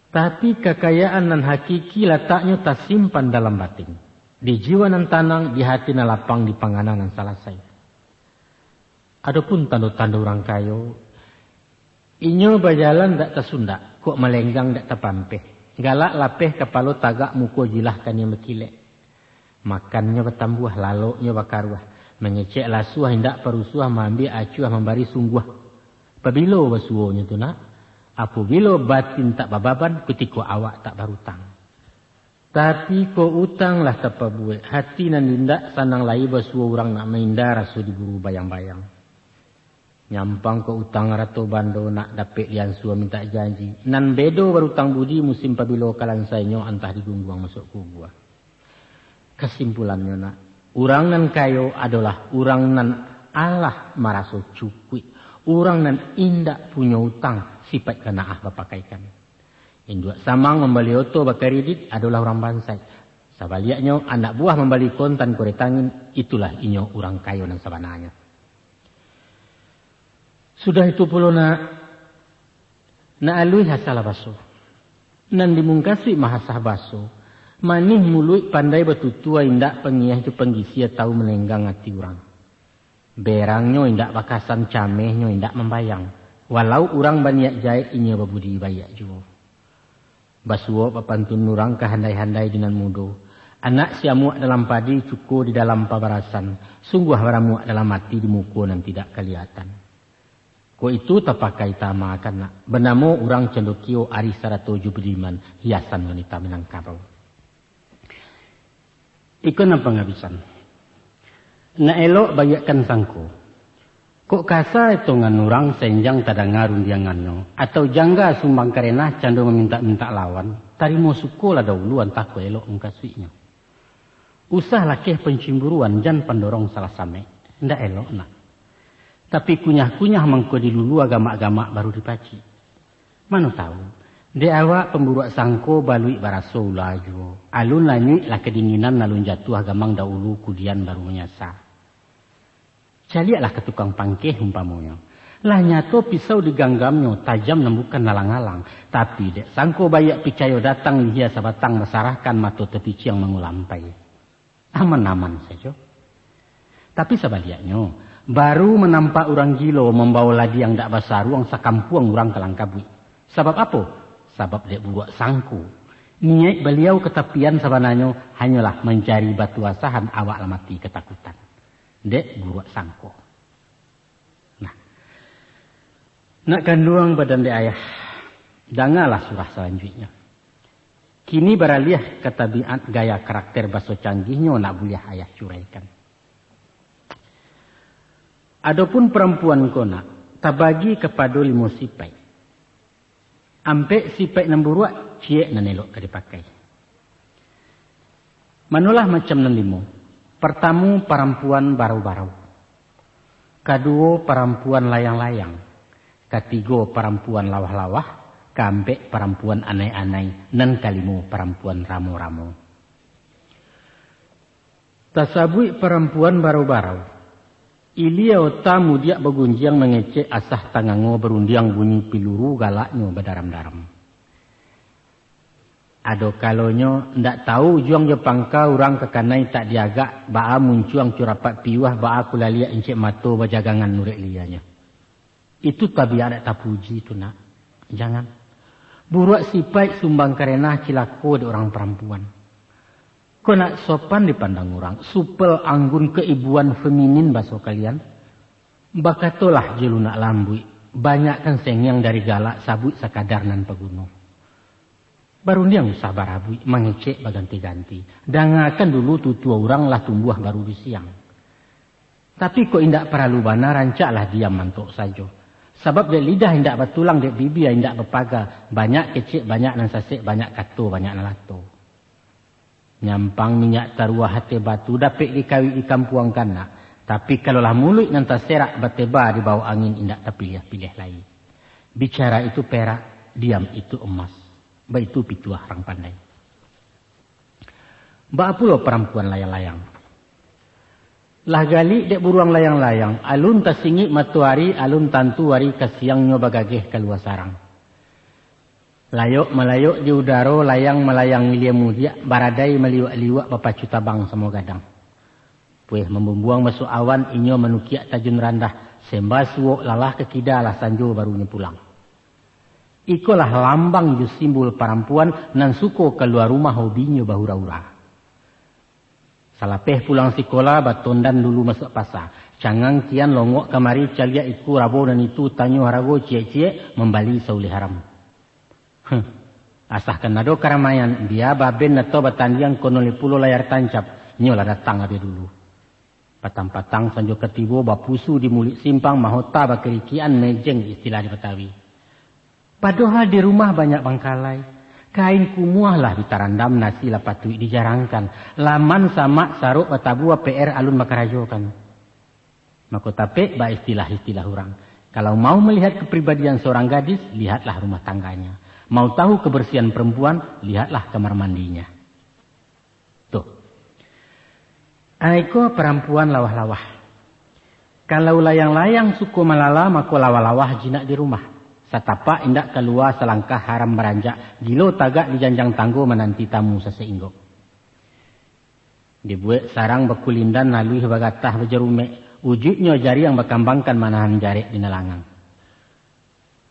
Tapi kakayaan nan hakiki lataknyo tasimpan dalam batin, di jiwa nan tanang, di hati nan lapang, di panganang nan salasai. Adopun tando-tando urang kayo, inyo bajalan dak tasundak, kok malenggang dak tapampeh, galak lapeh kapalo tagak, muko jilah kaniang bakilek. Makannyo batambuah, laloknyo bakaruah, mangecek lasuah indak parusuah, maambiak acuah mambari sungguah. Pabilo basuonyo tu nak? Apobilo batin tak bababan, kutiko awak tak barutang. Tapi kok utang lah tapabuek, hati nan indak sanang lai basuo urang nak mainda, raso diburu bayang-bayang. Nyampang kok utang arato bando nak dapek diansua mintak janji. Nan bedo barutang budi musim pabilo ka lansainyo antah digungguang masuak kubua. Kasimpulannyo nak, urang nan kayo adolah urang nan alah maraso cukuik, urang nan indak punyo utang, sipaik kanaah bapakaikan. Induak samang mambali oto bakaridit adolah urang bansaik. Sabaliaknyo, anak buah mambali kontan koreta angin, itulah inyo urang kayo nan sabananyo. Sudah itu pulo nak, nak aluih asalah baso. Nan dimungkasuik mahasah baso, manih muluik pandai batutua indak pangiah jo panggisia tahu manenggang ati urang. Berangnyo indak bakasan, camehnyo indak mambayang. Walau urang baniat jaik, inyo babudi baiak juo. Basuo bapantun urang ka handai-handai di nan mudo. Anak siamuak dalam padi, cuko di dalam pabarasan. Sungguah baramuak dalam ati di muko nan tidak kaliatan. Ko itu tapakai tama kan nak. Banamo urang Candokio ari sarato jo budiman, hiasan wanita Minangkabau. Iko nan pangabisan. Nak elok baiakkan sangko. Kok kasa etongan urang senjang tadanga rundiangannyo, atau jangga sumbang karenah cando mamintak-mintak lawan, tarimo sukolah daulu antah kok elok mungkasuiknyo. Usah lakeh pancimburuan, jan pandorong salah samek. Ndak elok nak. Tapi kunyah-kunyah mangko dilulua, gamak-gamak baru dipacik. Mano tahu, dek awak pamburuak sangko baluik baraso ula juo. Alun lanyuik lah kadinginan, alun jatuah gamang daulu, kudian baru manyasa. Caliaklah ka tukang pangkeh umpamonyo. Lah nyato pisau diganggamnyo, tajam nan bukan alang-alang. Tapi dek sangko baiak picayo datang, lihia sabatang basarahkan, mato tapiciang mangulampai. Aman-aman sajo. Tapi sabaliaknyo, baru manampak urang gilo mambawo ladiang dak basaruang, sakampuang urang kalangkabuik. Sabab apo? Sabab dek buruak sangko. Niaik baliau ka tapian sabananyo hanyolah mancari batu asahan, awak lah mati katakutan. Dek buruak sangko. Nah, nak kanduang badan dek ayah, dangalah surah salanjuiknyo. Kini baraliah ka tabiat gaya karakter baso canggihnyo, nak buliah ayah curaikan. Adopun parampuan ko nak, tabagi kapado limo sipaik. Ampek sipaik nan buruak, ciek nan elok ka dipakai. Manolah macam nan limo. Partamo, parampuan barau-barau. Kaduo, parampuan layang-layang. Katigo, parampuan lawah-lawah. Kaampek, parampuan anai-anai. Nan kalimo, parampuan ramo-ramo. Tasabuik parampuan barau-barau. Ilia ota mudiak bagunjiang mangecek, asah tangango barundiang, bunyi piluru galaknyo badaram-daram. Ado kalonyo ndak tahu ujuang jo pangka, urang kakanai tak diagak, baa muncuang curapat piuah, baa kulaliak incek mato bajagangan urek lianyo. Itu tabiat dak tapuji tu nak. Jangan. Buruak sipaik sumbang karenah, cilako dek urang parampuan. Kok nak sopan dipandang urang, supel anggun, keibuan feminin baso kalian. Bakatolah jo lunak lambuik, banyakkan sengiang dari galak, sabuik sakadar nan paguno. Barundiang usah barabuik, mangecek baganti-ganti. Dangakan dulu tutua urang lah tumbuah baru di siang. Tapi kok indak paralu bana, rancaklah diam mantok sajo. Sabab dek lidah indak batulang, dek bibia indak bapaga, banyak kecek, banyak nan sasek, banyak kato, banyak nan lato. Nyampang minyak taruah ateh batu, dapek dikawik dikampuangkan nak. Tapi kalau lah muluik nan taserak, bateba dibawok angin, indak tapiliah-piliah lai. Bicara itu perak, diam itu emas. Baitu pituah urang pandai. Baa pulo parampuan layang-layang. Lah galik dek buruang layang-layang, alun tasingik matoari, alun tantu ari ka siangnyo bagageh kalua sarang. Layok-malayok di udaro, layang malayang ilia mudiak, baradai maliwak-liwak, bapacu tabang samo gadang. Pueh mambumbuang masuak awan, inyo manukiak tajun randah, semba suok lalah ka kida, lah sanjo barunyo pulang. Ikolah lambang jo simbol parampuan nan suko kalua rumah, hobinyo bahura-hura. Salapeh pulang sikola, batondan dulu masuak pasa. Cangang kian longok kamari, caliak iko rabo nan itu, tanyo harago ciek-ciek, mambali sauleh haram. Huh. Asakan ado karamaian, bia baben atau batandiang, konon lai pulo layar tancap, nyo lah datang labiah dulu. Patang-patang sanjo ka tibo, bapusu di muluik simpang, mahota bakirikian, mejeng istilah di Batawi. Padohal di rumah banyak bangkalai, kain kumuah lah ditarandam, nasi lah patuik dijarangkan, laman samak sarok batabua, P R alun bakarajokan. Mako tapek baistilah-istilah urang. Kalau mau melihat kepribadian seorang gadis, lihatlah rumah tangganya. Mau tahu kebersihan perempuan, lihatlah kamar mandinya. Tuh. Aiko parampuan lawah-lawah. Kalau layang-layang suko malala, mako lawah-lawah jinak di rumah. Satapak indak kalua, salangkah haram baranjak, gilo tagak di janjang tanggo, mananti tamu sasainggo. Dibuek sarang bakulindan, laluih bagatah bajarumek, ujuiknyo jariang bakambangkan, manahan jarek di nalangang.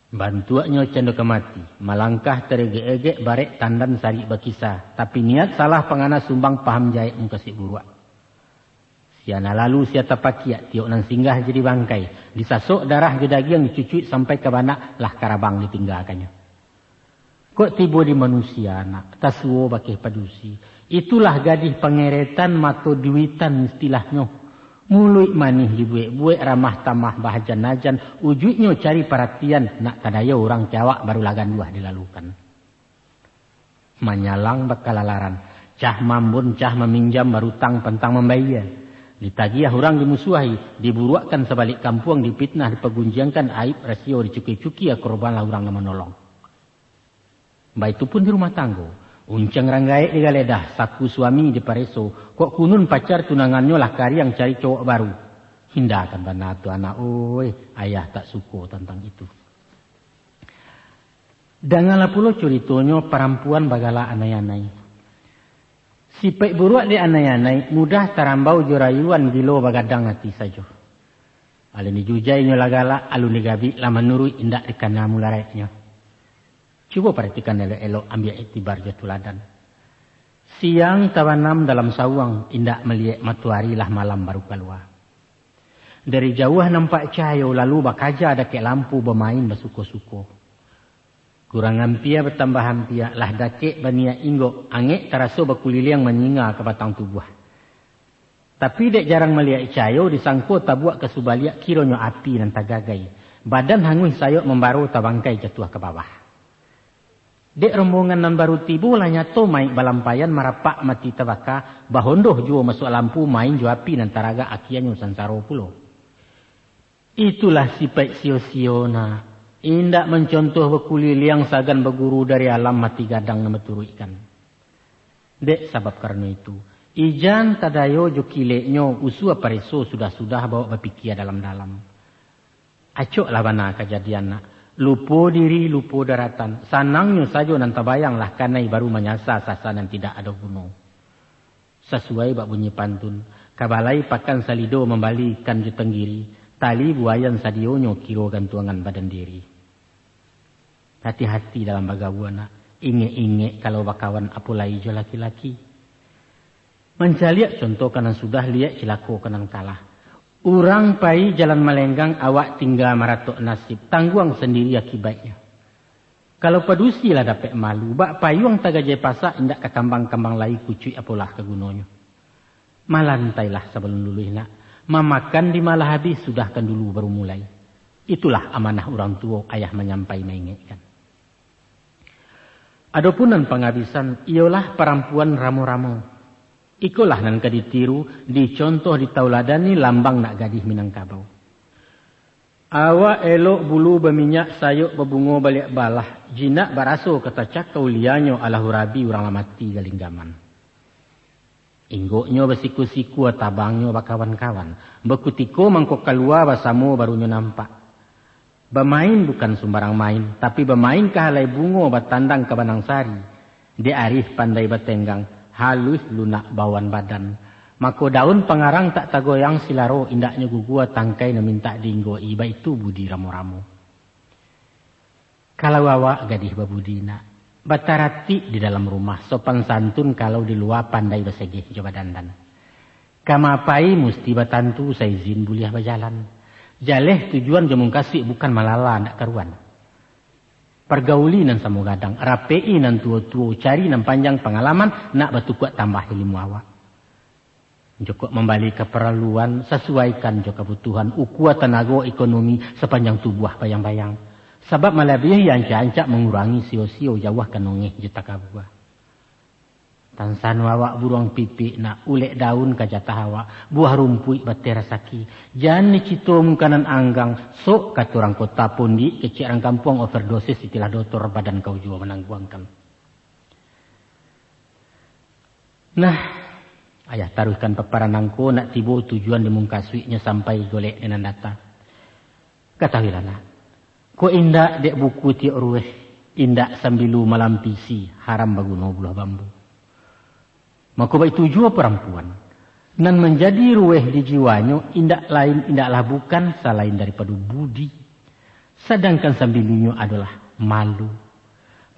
Bantuaknyo cando ka mati, malangkah taregek-egek, barek tandan sarik bakisa, tapi niat salah pangana, sumbang paham jahek, mukasuik buruak. Sia nan lalu, sia tapakiak, tiok nan singgah jadi bangkai, disasok darah jo dagiang, dicucuik sampai ka banak, lah karabang ditinggakannyo. Kok tibo di manusia, nak, tasuo bakeh padusi. Itulah gadih pangeretan, mato duitan istilahnyo. Muluik manih dibuek-buek, ramah tamah bahajan-hajan, ujuiknyo cari paratian, nak tadayo urang ka awak, barulah ganduah dilalukan. Manyalang bakalalaran, cah mambun, cah maminjam, barutang pantang mambayia. Ditagiah urang dimusuahi, diburuakkan sabalik kampuang, dipitnah, dipagunjiangkan, aib rasio dicuki-cuki, korbanlah urang nan manolong. Baitu pun di rumah tanggo, uncang ranggaek digaledah, saku suami dipareso, kok kunun pacar tunangannyo lah kariang cari cowok baru. Indak kan bana tu anak, oi, ayah tak suko tantang itu. Dangalah pulo curitonyo parampuan bagala anai-anai. Sipaik buruak dek anai-anai, mudah tarambau jo rayuan, gilo bagadang ati sajo. Alun dijujai inyo lah galak, alun digabik lah manuruik, indak dikana mularaiknyo. Cubo paratikan elok-elok, ambiak iktibar jo tuladan. Siang tabanam dalam sawuang, indak maliek matoari, lah malam baru kalua. Dari jauah nampak cahayo, lalu bakaja dakek lampu, bamain basuko-suko. Kurang ampia batambah ampia, lah dakek baniaik inggok, angek taraso bakuliliang, manyinga ka batang tubuah. Tapi dek jarang maliek cahayo, disangko tabuak ka subaliak, kironyo api nan tagagai. Badan hanguih sayok mambaro, tabangkai jatuah ka bawah. Dek rombongan nan baru tibo, lah nyato maik balampaian, marapak mati tabaka, bahondoh juo masuak lampu, main jo api nan taragak, akianyo sansaro pulo. Itulah sipaik sio-sio, nak. Indak mancontoh bakuliliang, sagan baguru dari alam, mati gadang nan baturuikkan. Dek sabab karano itu, ijan tadayo jo kileknyo, usua pareso sudah-sudah, baok bapikia dalam-dalam. Acoklah bana kajadian, nak. Lupo diri, lupo daratan. Sanangnyo sajo nan tabayang, lah kanai baru manyasa, sasa nan tidak ado guno. Sasuai bak bunyi pantun, ka balai pakan salido, mambali ikan jo tanggiri, tali buayan sadionyo, kiro gantuangan badan diri. Hati-hati dalam bagaua, nak, ingek-ingek kalau bakawan, apo lai jo laki-laki. Mancaliak contoh ka nan sudah, liek cilako ka nan kalah. Urang pai jalan malenggang, awak tingga maratok nasib, tangguang sandiri akibaiknyo. Kalau padusi lah dapek malu, bak payuang tagajai pasak, indak ka kambang-kambang lai, kucuik apolah ka gunonyo. Malantailah sabalun luluih, nak. Mamakan di malah abih, sudahkan dulu baru mulai. Itulah amanah urang tuo, ayah manyampai maingekkan. Adopun nan pangabisan, iyolah parampuan ramo-ramo. Ikolah nan ka ditiru, dicontoh, ditauladani, lambang nak gadih Minangkabau. Awak elok bulu baminyak, sayok babungo baliak balah, jinak baraso ka tacakau, lianyo alah urabi, urang lah mati galinggaman. Inggoknyo basiku-siku, tabangnyo bakawan-kawan, bakutiko mangko kalua, basamo barunyo nampak. Bamain bukan sumbarang main, tapi bamain ka halai bungo, batandang ka banang sari. Dek arih pandai batenggang, haluih lunak bawan badan. Mako daun pangarang tak tagoyang, silaro indaknyo gugua, tangkai nan mintak diinggoki, baitu budi ramo-ramo. Kalau awak gadih babudi, nak, bataratik di dalam rumah, sopan santun kalau di lua, pandai basegeh jo badandan. Ka ma pai musti batantu, saizin buliah bajalan. Jaleh tujuan jo mungkasuik, bukan malala ndak karuan. Pargauli nan samo gadang, rapeki nan tuo-tuo, cari nan panjang pangalaman, nak batukuak tambah ilimu awak. Jokok mambali kaparaluan, sasuaikan jo kabutuhan, ukua tanago ekonomi, sapanjang tubuah bayang-bayang. Sabab malabiahi ancak-ancak, mangurangi sio-sio, jauahkan ongeh jo takabua. Tansano awak buruang pipik, nak, ulek daun ka jatah awak, buah rumpuik bateh rasaki. Jan dicito mungkanan anggang, sok kato urang kota, pondiak kecek urang kampuang, overdosis istilah dotor, badan kau juo manangguangkan. Nah, Ayah taruihkan paparan nangko, nak tibo tujuan di mungkasuiknyo sampai golek nan data. Katahuilah nak, kok indak dek buku tiok ruweh, indak sambilu malampisi, haram baguno buluah bambu. Mako baitu juo parampuan, nan manjadi ruweh di jiwanyo indak lain indaklah bukan salain daripado budi, sadangkan sambilunyo adolah malu.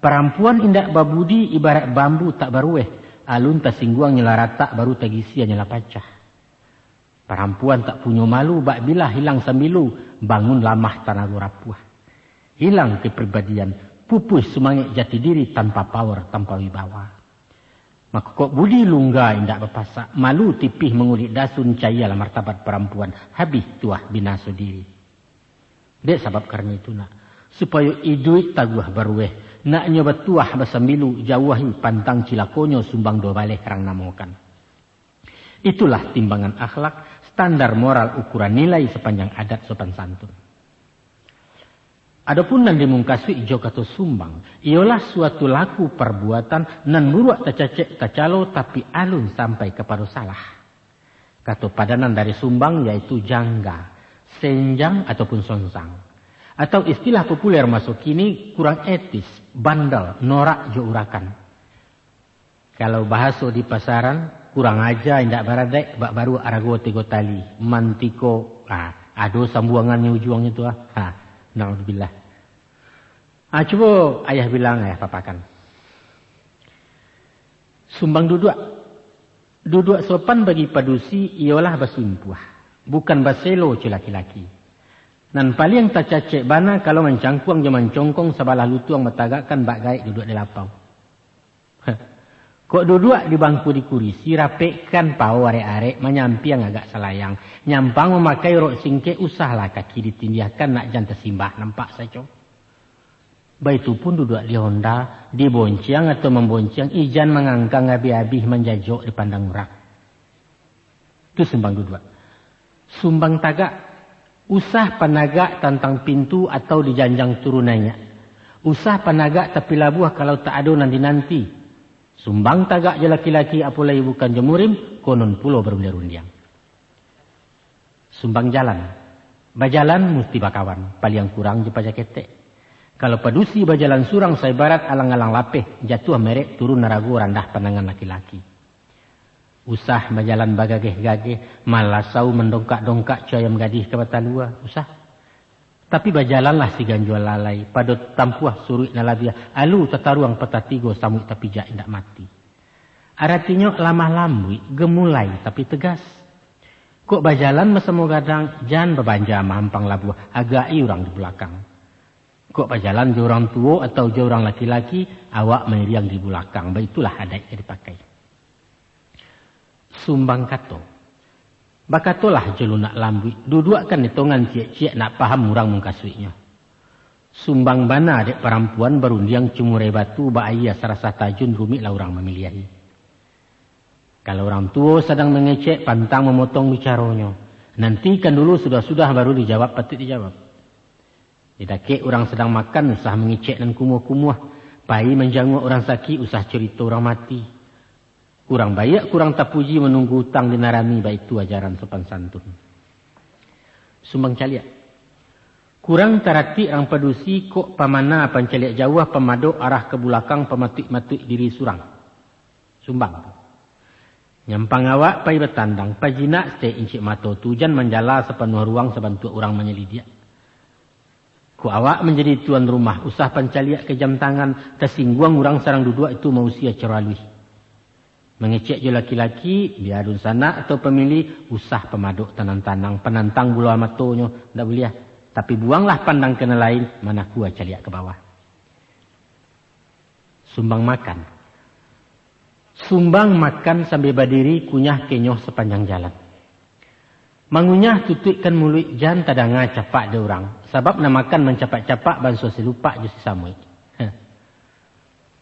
Parampuan indak babudi ibarat bambu tak baruweh, alun tasingguang nyo lah ratak baru tagisia nyo lah pacah. Parampuan tak punyo malu bak bilah hilang sambilu, bangun lamah tanago rapuah. Hilang kepribadian, pupuih sumangek jati diri tanpa power, tanpa wibawa. Mako kok budi lungga indak bapasak, malu tipih mangulik dasun, caialah martabat parampuan, habih tuah binaso diri. Dek sabab karano itu nak, supayo iduik taguah baruweh, naknyo batuah basambilu, jauahi pantang cilakonyo sumbang duo baleh rang namokan. Itulah timbangan akhlak, standar moral ukuran nilai sapanjang adat sopan santun. Adopun nan dimungkasuik jo kato sumbang, iyolah suatu laku parbuatan nan buruak tacacek tacalo tapi alun sampai kapado salah. Kato padanan dari sumbang yaitu jangga, senjang ataupun sonsang. Atau istilah populer maso kini, kurang etis, bandel, norak jo urakan. Kalau bahaso di pasaran, kurang aja indak baradaik, bak baruak arago tigo tali, mantiko, ha, ado sambuangannyo ujuangnyo tu, ha. Ha, naudzubillah. Ha, cubo ayah bilang, ayah papakan. Sumbang duduak. Duduak sopan bagi padusi iyolah basimpuah, bukan baselo co laki-laki. Nan paliang tacacek bana kalau mancangkuang jo mancongkong sabalah lutuang batagakkan bak gaek duduak di lapau. Kok duduak di bangku di kurisi, rapekkan pao arek-arek, manyampiang agak salayang, nyampang mamakai rok singkek, usahlah kaki ditindiahkan nak jan tasimbah nampak saco. Baitu pun duduak di honda, dibonciang atau mambonciang, ijan mangangkang abih-abih manjajok dipandang urang. Tu sumbang duduak. Sumbang tagak, usah panagak tantang pintu atau di janjang turun naiak. Usah panagak tapi labuah kalau tak ado nan dinanti. Sumbang tagak jo laki-laki, apo lai bukan jo murim, konon pulo barundiang-rundiang. Sumbang jalan. Bajalan musti bakawan, paliang kurang jo paja ketek. Kalau padusi bajalan surang, saibarat alang-alang lapeh, jatuah merek, turun narago, randah pandangan laki-laki. Usah bajalan bagageh-gageh, malasau mandongkak-dongkak co ayam gadih ka batalua, usah. Tapi bajalanlah siganjua lalai, pado tampuah suruik nan labiah, alu tataruang patah tigo, samuik tapijak indak mati. Aratinyo lamah lambuik, gemulai tapi tegas. Kok bajalan basamo gadang, jan babanja mahampang labuah, agak-i urang di bulakang. Kok bajalan jo urang tuo atau jo urang laki-laki, awak mairiang di bulakang, baitulah adaik nan dipakai. Sumbang kato. Bakatolah jo lunak lambuik, duduakkan etongan ciek-ciek nak paham urang mungkasuiknyo. Sumbang bana dek parampuan barundiang cumurai batu, bak aia sarasah tajun, rumiklah urang mamiliahi. Kalau urang tuo sadang mangecek, pantang mamotong bicaronyo. Nantikan dulu sudah-sudah baru dijawab patuik dijawab. Di dakek urang sadang makan, usah mangecek nan kumuah-kumuah. Pai manjanguak urang sakik, usah curito urang mati. Kurang baiak, kurang tapuji, manunggu utang dinarami, baitu ajaran sopan santun. Sumbang caliak. Kurang taratik rang padusi, kok pamana pancaliak jauah, pamadok arah ka bulakang, pamatuik-matuik diri surang. Sumbang tu. Nyampang awak pai batandang, pajinak saketek incik mato tu, jan manjala sapanuah ruang sabantuak urang manyalidiak. Kok awak manjadi tuan rumah, usah pancaliak ka jam tangan, tasingguang urang sadang duduak itu mausia caro aluih. Mangecek jo laki-laki, bia dunsanak atau pamili, usah pamadok tanang-tanang, panantang buloh matonyo, ndak buliah. Tapi buanglah pandang ka nan lain, manakua caliak ka bawah. Sumbang makan. Sumbang makan sambia badiri, kunyah kenyoh sapanjang jalan. Mangunyah tutuikkan muluik, jan tadanga capak dek urang, sabab nan makan mancapak-capak banso si lupak jo si samuik. Heh.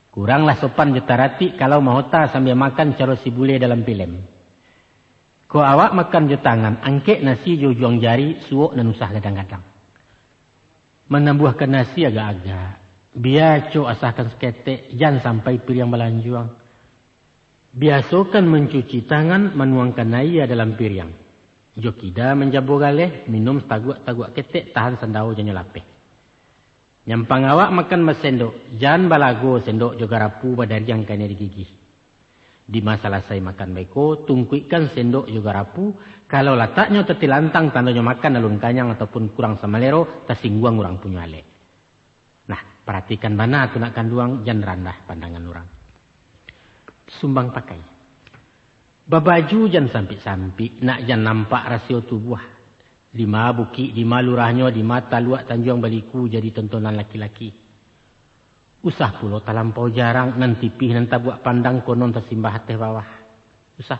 Kuranglah sopan jo taratik kalau mahota sambia makan caro si bule dalam pilem. Kok awak makan jo tangan, angkek nasi jo ujuang jari, suok nan usah gadang-gadang. Manambuahkan nasi agak-agak, bia cok asakan saketek, jan sampai piriang balanjuang. Biasokan mancuci tangan, manuangkan aia dalam piriang. Jo kida manjabo galeh, minum taguak-taguak ketek, tahan sandao janyo lapeh. Nyampang awak makan basendok, jan balago sendok jo garapu badariang kanai di gigih. Dima salasai makan baiko, tungkuikkan sendok jo garapu, kalau lataknyo tatilantang tandonyo makan alun kanyang ataupun kurang samalero, tasingguang urang punyo alek. Nah, paratikan bana tu nak kanduang, jan randah pandangan urang. Sumbang pakai. Babaju jan sampik-sampik, nak jan nampak rasio tubuah. Dima bukik, dima lurahnyo, dima taluak tanjuang baliku jadi tontonan laki-laki. Usah pulo talampau jarang, nan tipih nan tabuak pandang konon tasimbah ateh bawah. Usah.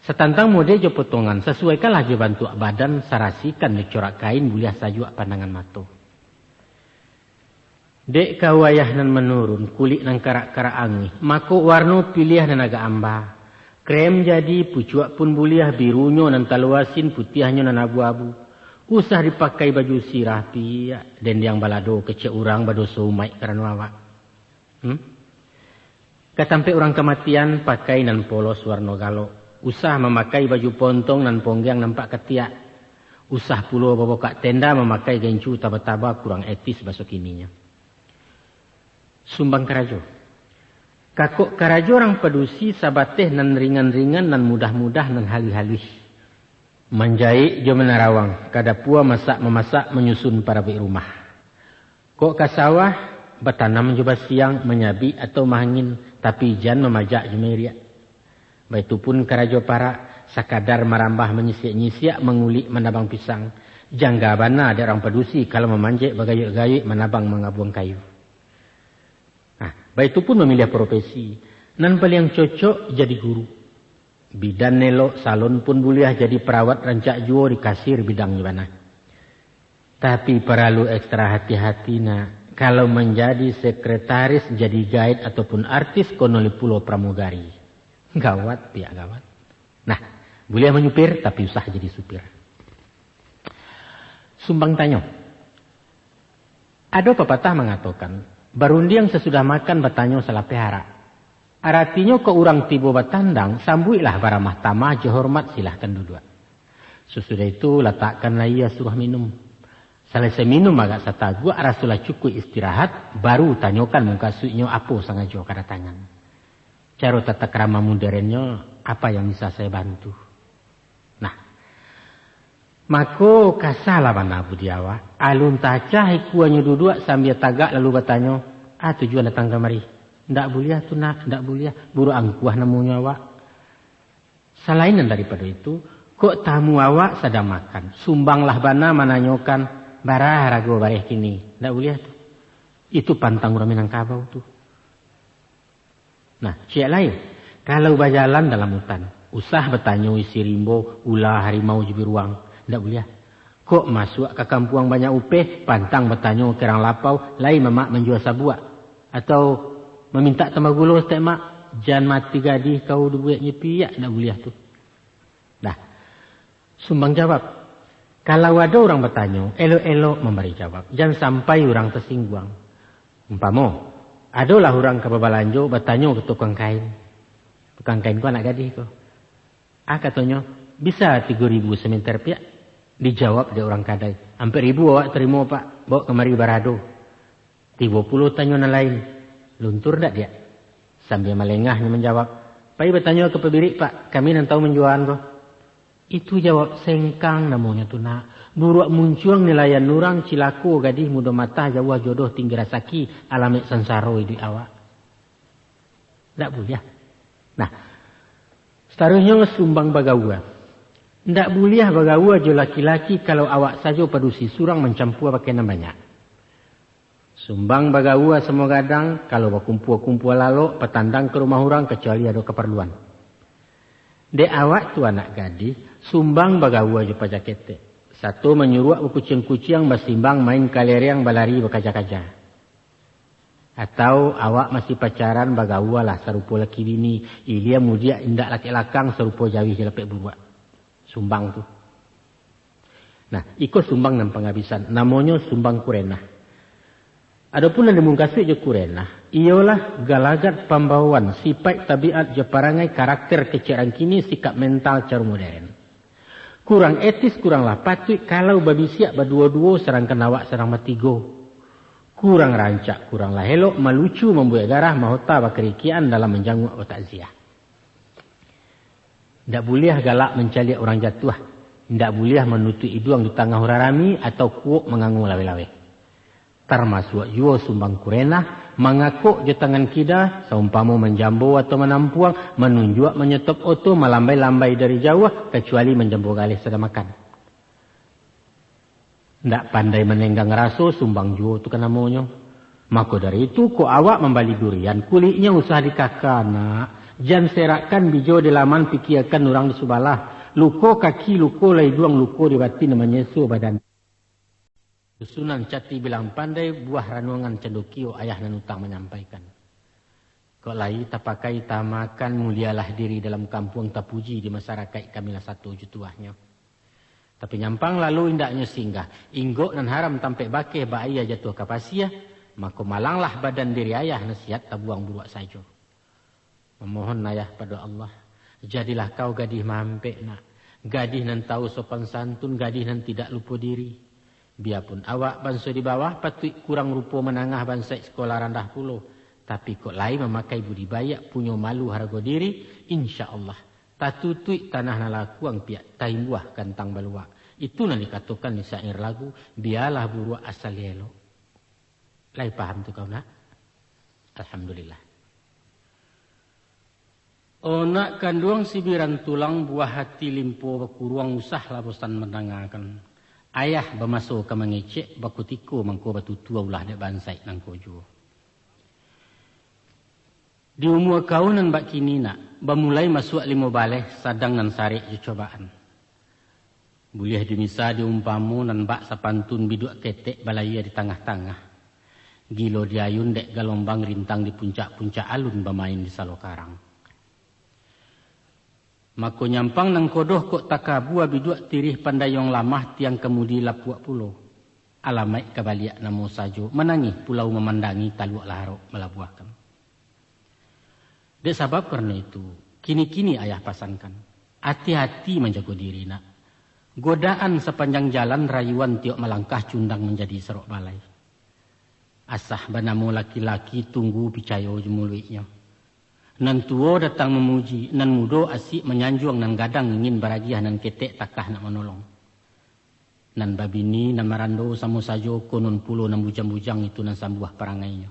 Satantang mode jo potongan, sasuaikanlah jo bantuak badan, sarasikan jo corak kain, buliah sajuak pandangan mato. Dek ka wayah nan manurun, kulik nan karak-karak anguih, mako warno piliah nan agak amba. Krem jadi, pucuak pun buliah, birunyo nan talua asin, putiahnyo nan abu-abu. Usah dipakai baju sirah piak, dendiang balado, kecek urang badoso umaik karano awak. Hmm? Ka tampek urang kamatian, pakai nan polos warno galok. Usah mamakai baju pontong nan ponggiang nampak katiak. Usah pulo babokak tenda mamakai gencu taba-taba, kurang etis baso kininyo. Sumbang karajo. Kakok karajo urang padusi sabateh nan ringan-ringan, nan mudah-mudah, nan haluih-haluih. Manjaik jo manarawang, ka dapua masak-mamasak, manyusun parabuik rumah. Kok ka sawah, batanam jo basiang, manyabik atau maangin, tapi jan mamajak jo mairiak. Baitu pun karajo parak, sakadar marambah manyisiak-nyisiak, mangulik manabang pisang. Jangga bana dek urang padusi, kalau mamanjek bagayuik-gayuik, manabang mangabuang kayu. Nah, baitu pun mamiliah profesi. Nan paliang cocok jadi guru. Bidan elok, salon pun buliah, jadi perawat rancak juo, di kasir bidangnyo bana. Tapi paralu ekstra hati-hati, nak. Kalau manjadi sekretaris, jadi gaet, ataupun artis, konon pulo pramugari. Gawat, piak gawat. Nah, buliah manyupir, tapi usah jadi supir. Sumbang tanyo. Ado papatah mangatokan, barundiang sasudah makan, batanyo salapeh arak. Aratinyo, kok urang tibo batandang, sambuiklah baramah tamah, jo hormat silahkan duduak. Sasudah itu, latakkanlah aia, suruah minum. Salasai minum agak sataguak, rasolah cukuik istirahat, baru tanyokan mukasuiknyo apo sangajo kadatangan. Caro tata krama moderennyo, apa yang bisa saya bantu? Nah, mako kasalah bana budi awak. Alun tacah ikuanyo duduak sambia tagak lalu batanyo, "Ah, tujuan datang kamari?" "Ndak buliah tu, nak, ndak buliah. Buruak angkuah namonyo awak." Salain nan daripado itu, kok tamu awak sadang makan, sumbanglah bana mananyokan, "Bara harago bareh kini?" Ndak buliah tu. Itu pantang urang Minangkabau tu. Nah, ciek lai, kalau bajalan dalam utan, usah batanyo isi rimbo, ula, harimau, jo biruang. Ndak buliah. Kok masuak ka kampuang banyak upeh, pantang batanyo ka urang lapau, "Lai mamak manjua sabuak?" Atau, "Mamintak tambah gulo saketek, Mak?" Jan mati gadih kau dibueknyo piak, ndak buliah tu. Nah, sumbang jawab. Kalau ado urang batanyo, elok-elok mambari jawab. Jan sampai urang tasingguang. Umpamo, adolah urang ka babalanjo, batanyo ka tukang kain. Tukang kain ko anak gadih ko. Ah, katonyo, "Bisa tigo ribu samenter piak?" Dijawab dek urang kadai, "Ampek ribu awak tarimo, Pak. Baok kamari barado." Tibo pulo tanyo nan lain, "Luntur ndak, Diak?" Sambia malengah nyo manjawab, "Pai batanyo ka pabirik, Pak. Kami nan tahu manjuahan ko." Itu jawab sengkang namonyo tu, nak. Buruak muncuang nilaian urang, cilako gadih mudo matah, jauah jodoh tinggi rasaki, alamaik sansaro iduik awak. Ndak buliah. Nah, sataruihnyo sumbang bagaua. Ndak buliah bagaua jo laki-laki kalau awak sajo padusi surang mancampua pakai nan banyak. Sumbang bagaua samo gadang, kalau bakumpua-kumpua lalok, patandang ka rumah urang, kacuali ado kaparluan. Dek awak tu anak gadih, sumbang bagaua jo paja ketek. Sato manyuruak bakuciang-kuciang, basimbang main kalereang, balari bakaja-kaja. Atau awak masih pacaran, bagaualah sarupo laki bini, ilia mudiak indak lakek lakang, sarupo jawih jalapek buruak. Sumbang tu. Nah, iko sumbang nan pangabisan, namonyo sumbang kurenah. Adopun nan dimungkasuik jo kurenah, iyolah galagat pambawaan, sipaik tabiat jo parangai, karakter kecek rang kini, sikap mental caro moderen. Kurang etis, kuranglah patuik kalau babisiak baduo-duo, sadangkan awak sadang batigo. Kurang rancak, kuranglah elok, malucu, mambuek garah, mahota, bakarikian dalam manjanguak batakziah. Indak buliah galak mancaliak urang jatuah, indak buliah manutuik iduang di tangah urang rami, atau kuok mangango laweh-laweh. Tarmasuak juo sumbang kurenah, mangakok jo tangan kida, saumpamo manjambo atau manampuang, manunjuak manyotop oto, malambai-lambai dari jauah, kacuali manjambo galeh sadamakan. Ndak pandai manenggang raso, sumbang juo tu kan namonyo. Mako dari itu, kok awak mambali durian, kuliknyo usah dikaka, nak. Jan serakkan bijo di laman, pikiakan urang di subalah. Luko kaki, luko lah iduang, luko di batin, manyeso badan. Susunan Cati Bilang Pandai, buah ranungan Candokio, ayah nan utang manyampaikan. Kok lai tapakai tamakan, mulialah diri dalam kampuang, tapuji di masarakaik, kamilah sato jo tuahnyo. Tapi nyampang lalu indaknyo singgah, inggok nan haram tampek bakeh, bak aia jatuah ka pasia, mako malanglah badan diri ayah, nasihat tabuang buruak sajo. Mamohon ayah pado Allah, jadilah kau gadih mampek, nak, gadih nan tahu sopan santun, gadih nan tidak lupo diri. Biapun awak banso di bawah, patuik kurang rupo, manangah bansaik, sikolah randah pulo, tapi kok lai mamakai budi baiak, punyo malu harago diri, insya Allah, tatutuik tanah nan lakuang piak, taimbuah gantang baluak. Itu nan dikatokan di syair lagu, bialah buruak asal elok. Lai paham tu kau, nak? Alhamdulillah. Onak kanduang sibiran tulang, buah hati limpo bakuruang, usahlah bosan mandangakan. Ayah bamaso ka mangecek, bakutiko mangko batutua, ulah dek bansaik nangko juo. Di umua kau nan bak kini, nak, bamulai masuak limo baleh, sadang nan sarek jo cobaan. Buliah dimisa diumpamo nan bak sapantun, biduak ketek balayia di tangah-tangah. Gilo diayun dek galombang, rintang di puncak-puncak, alun bamain di salo karang. Mako nyampang nan kodoh kok takabua, biduak tirih pandayuang lamah, tiang kamudi lapuak pulo. Alamaik ka baliak namo sajo, manangih pulau mamandangi, taluak lah arok malabuahkan. Dek sabab karano itu, kini-kini ayah pasankan, ati-ati manjago diri, nak. Godaan sapanjang jalan, rayuan tiok malangkah, cundang manjadi sarok balai. Asah banamo laki-laki, tunggu picayo jo muluiknyo. Nan tuo datang mamuji, nan mudo asik manyanjuang, nan gadang ingin baragiah, nan ketek takah nak manolong. Nan babini, nan marando samo sajo, konon pulo nan bujang-bujang itu nan sambuah parangainyo.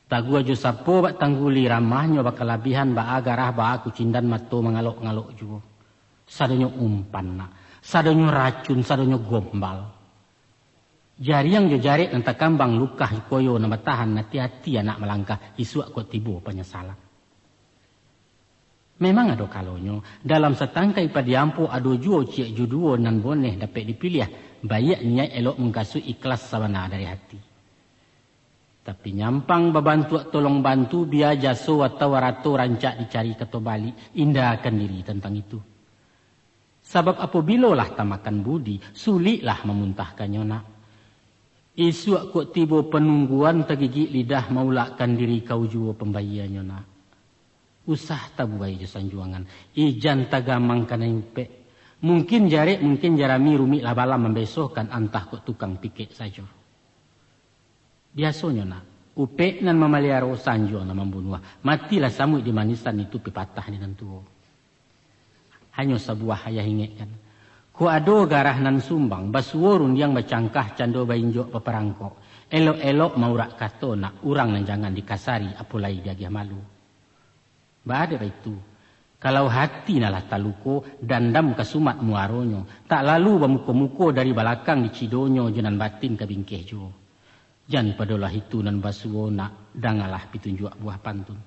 Taguah jo sapo bak tangguli, ramahnyo bakalabihan, baa garah, baa kucindan, mato mangalok-ngalok juo. Sadonyo umpan, nak, sadonyo racun, sadonyo gombal. Jariang jo jarek nan takambang, lukah jo koyo nan batahan, ati-ati anak malangkah, isuak kok tibo panyasalan. Memang ado kalonyo, dalam satangkai padi ampo ado juo ciek jo duo nan boneh dapek dipiliah, baiak niaik, elok mungkasuik, ikhlas sabana dari hati. Tapi nyampang babantuak tolong bantu, bia jaso atau arato rancak dicari kato balik, indahkan diri tantang itu. Sabab apobilo lah tamakan budi, suliklah mamuntahkannyo, nak. Isuak kok tibo panungguan, tagigik lidah maulakkan diri, kau juo pambayianyo, nak. Usah tabuai jo sanjuangan, ijan tagamang kanai upek. Mungkin jarek, mungkin jarami, rumik lah balam mambesohkan, antah kok tukang pikek sajo. Biasonyo, nak, upek nan mamaliaro, sanjuang nan mambunuah. Matilah samuik di manisan, itu pipatah di nan tuo. Hanyo sabuah ayah ingekkan. Kok ado garah nan sumbang, basuo rundiang bacangkah, cando bainjok baparangkok. Elok-elok maurak kato, nak, urang nan jangan dikasari, apo lai diagiah malu. Baa dek baitu, kalau hati nan lah taluko, dandam ka sumat muaronyo, tak lalu bamuko-muko, dari balakang dicidonyo, jo nan batin ka bingkeh juo. Jan padolah itu nan basuo, nak, dangalah pitunjuak buah pantun.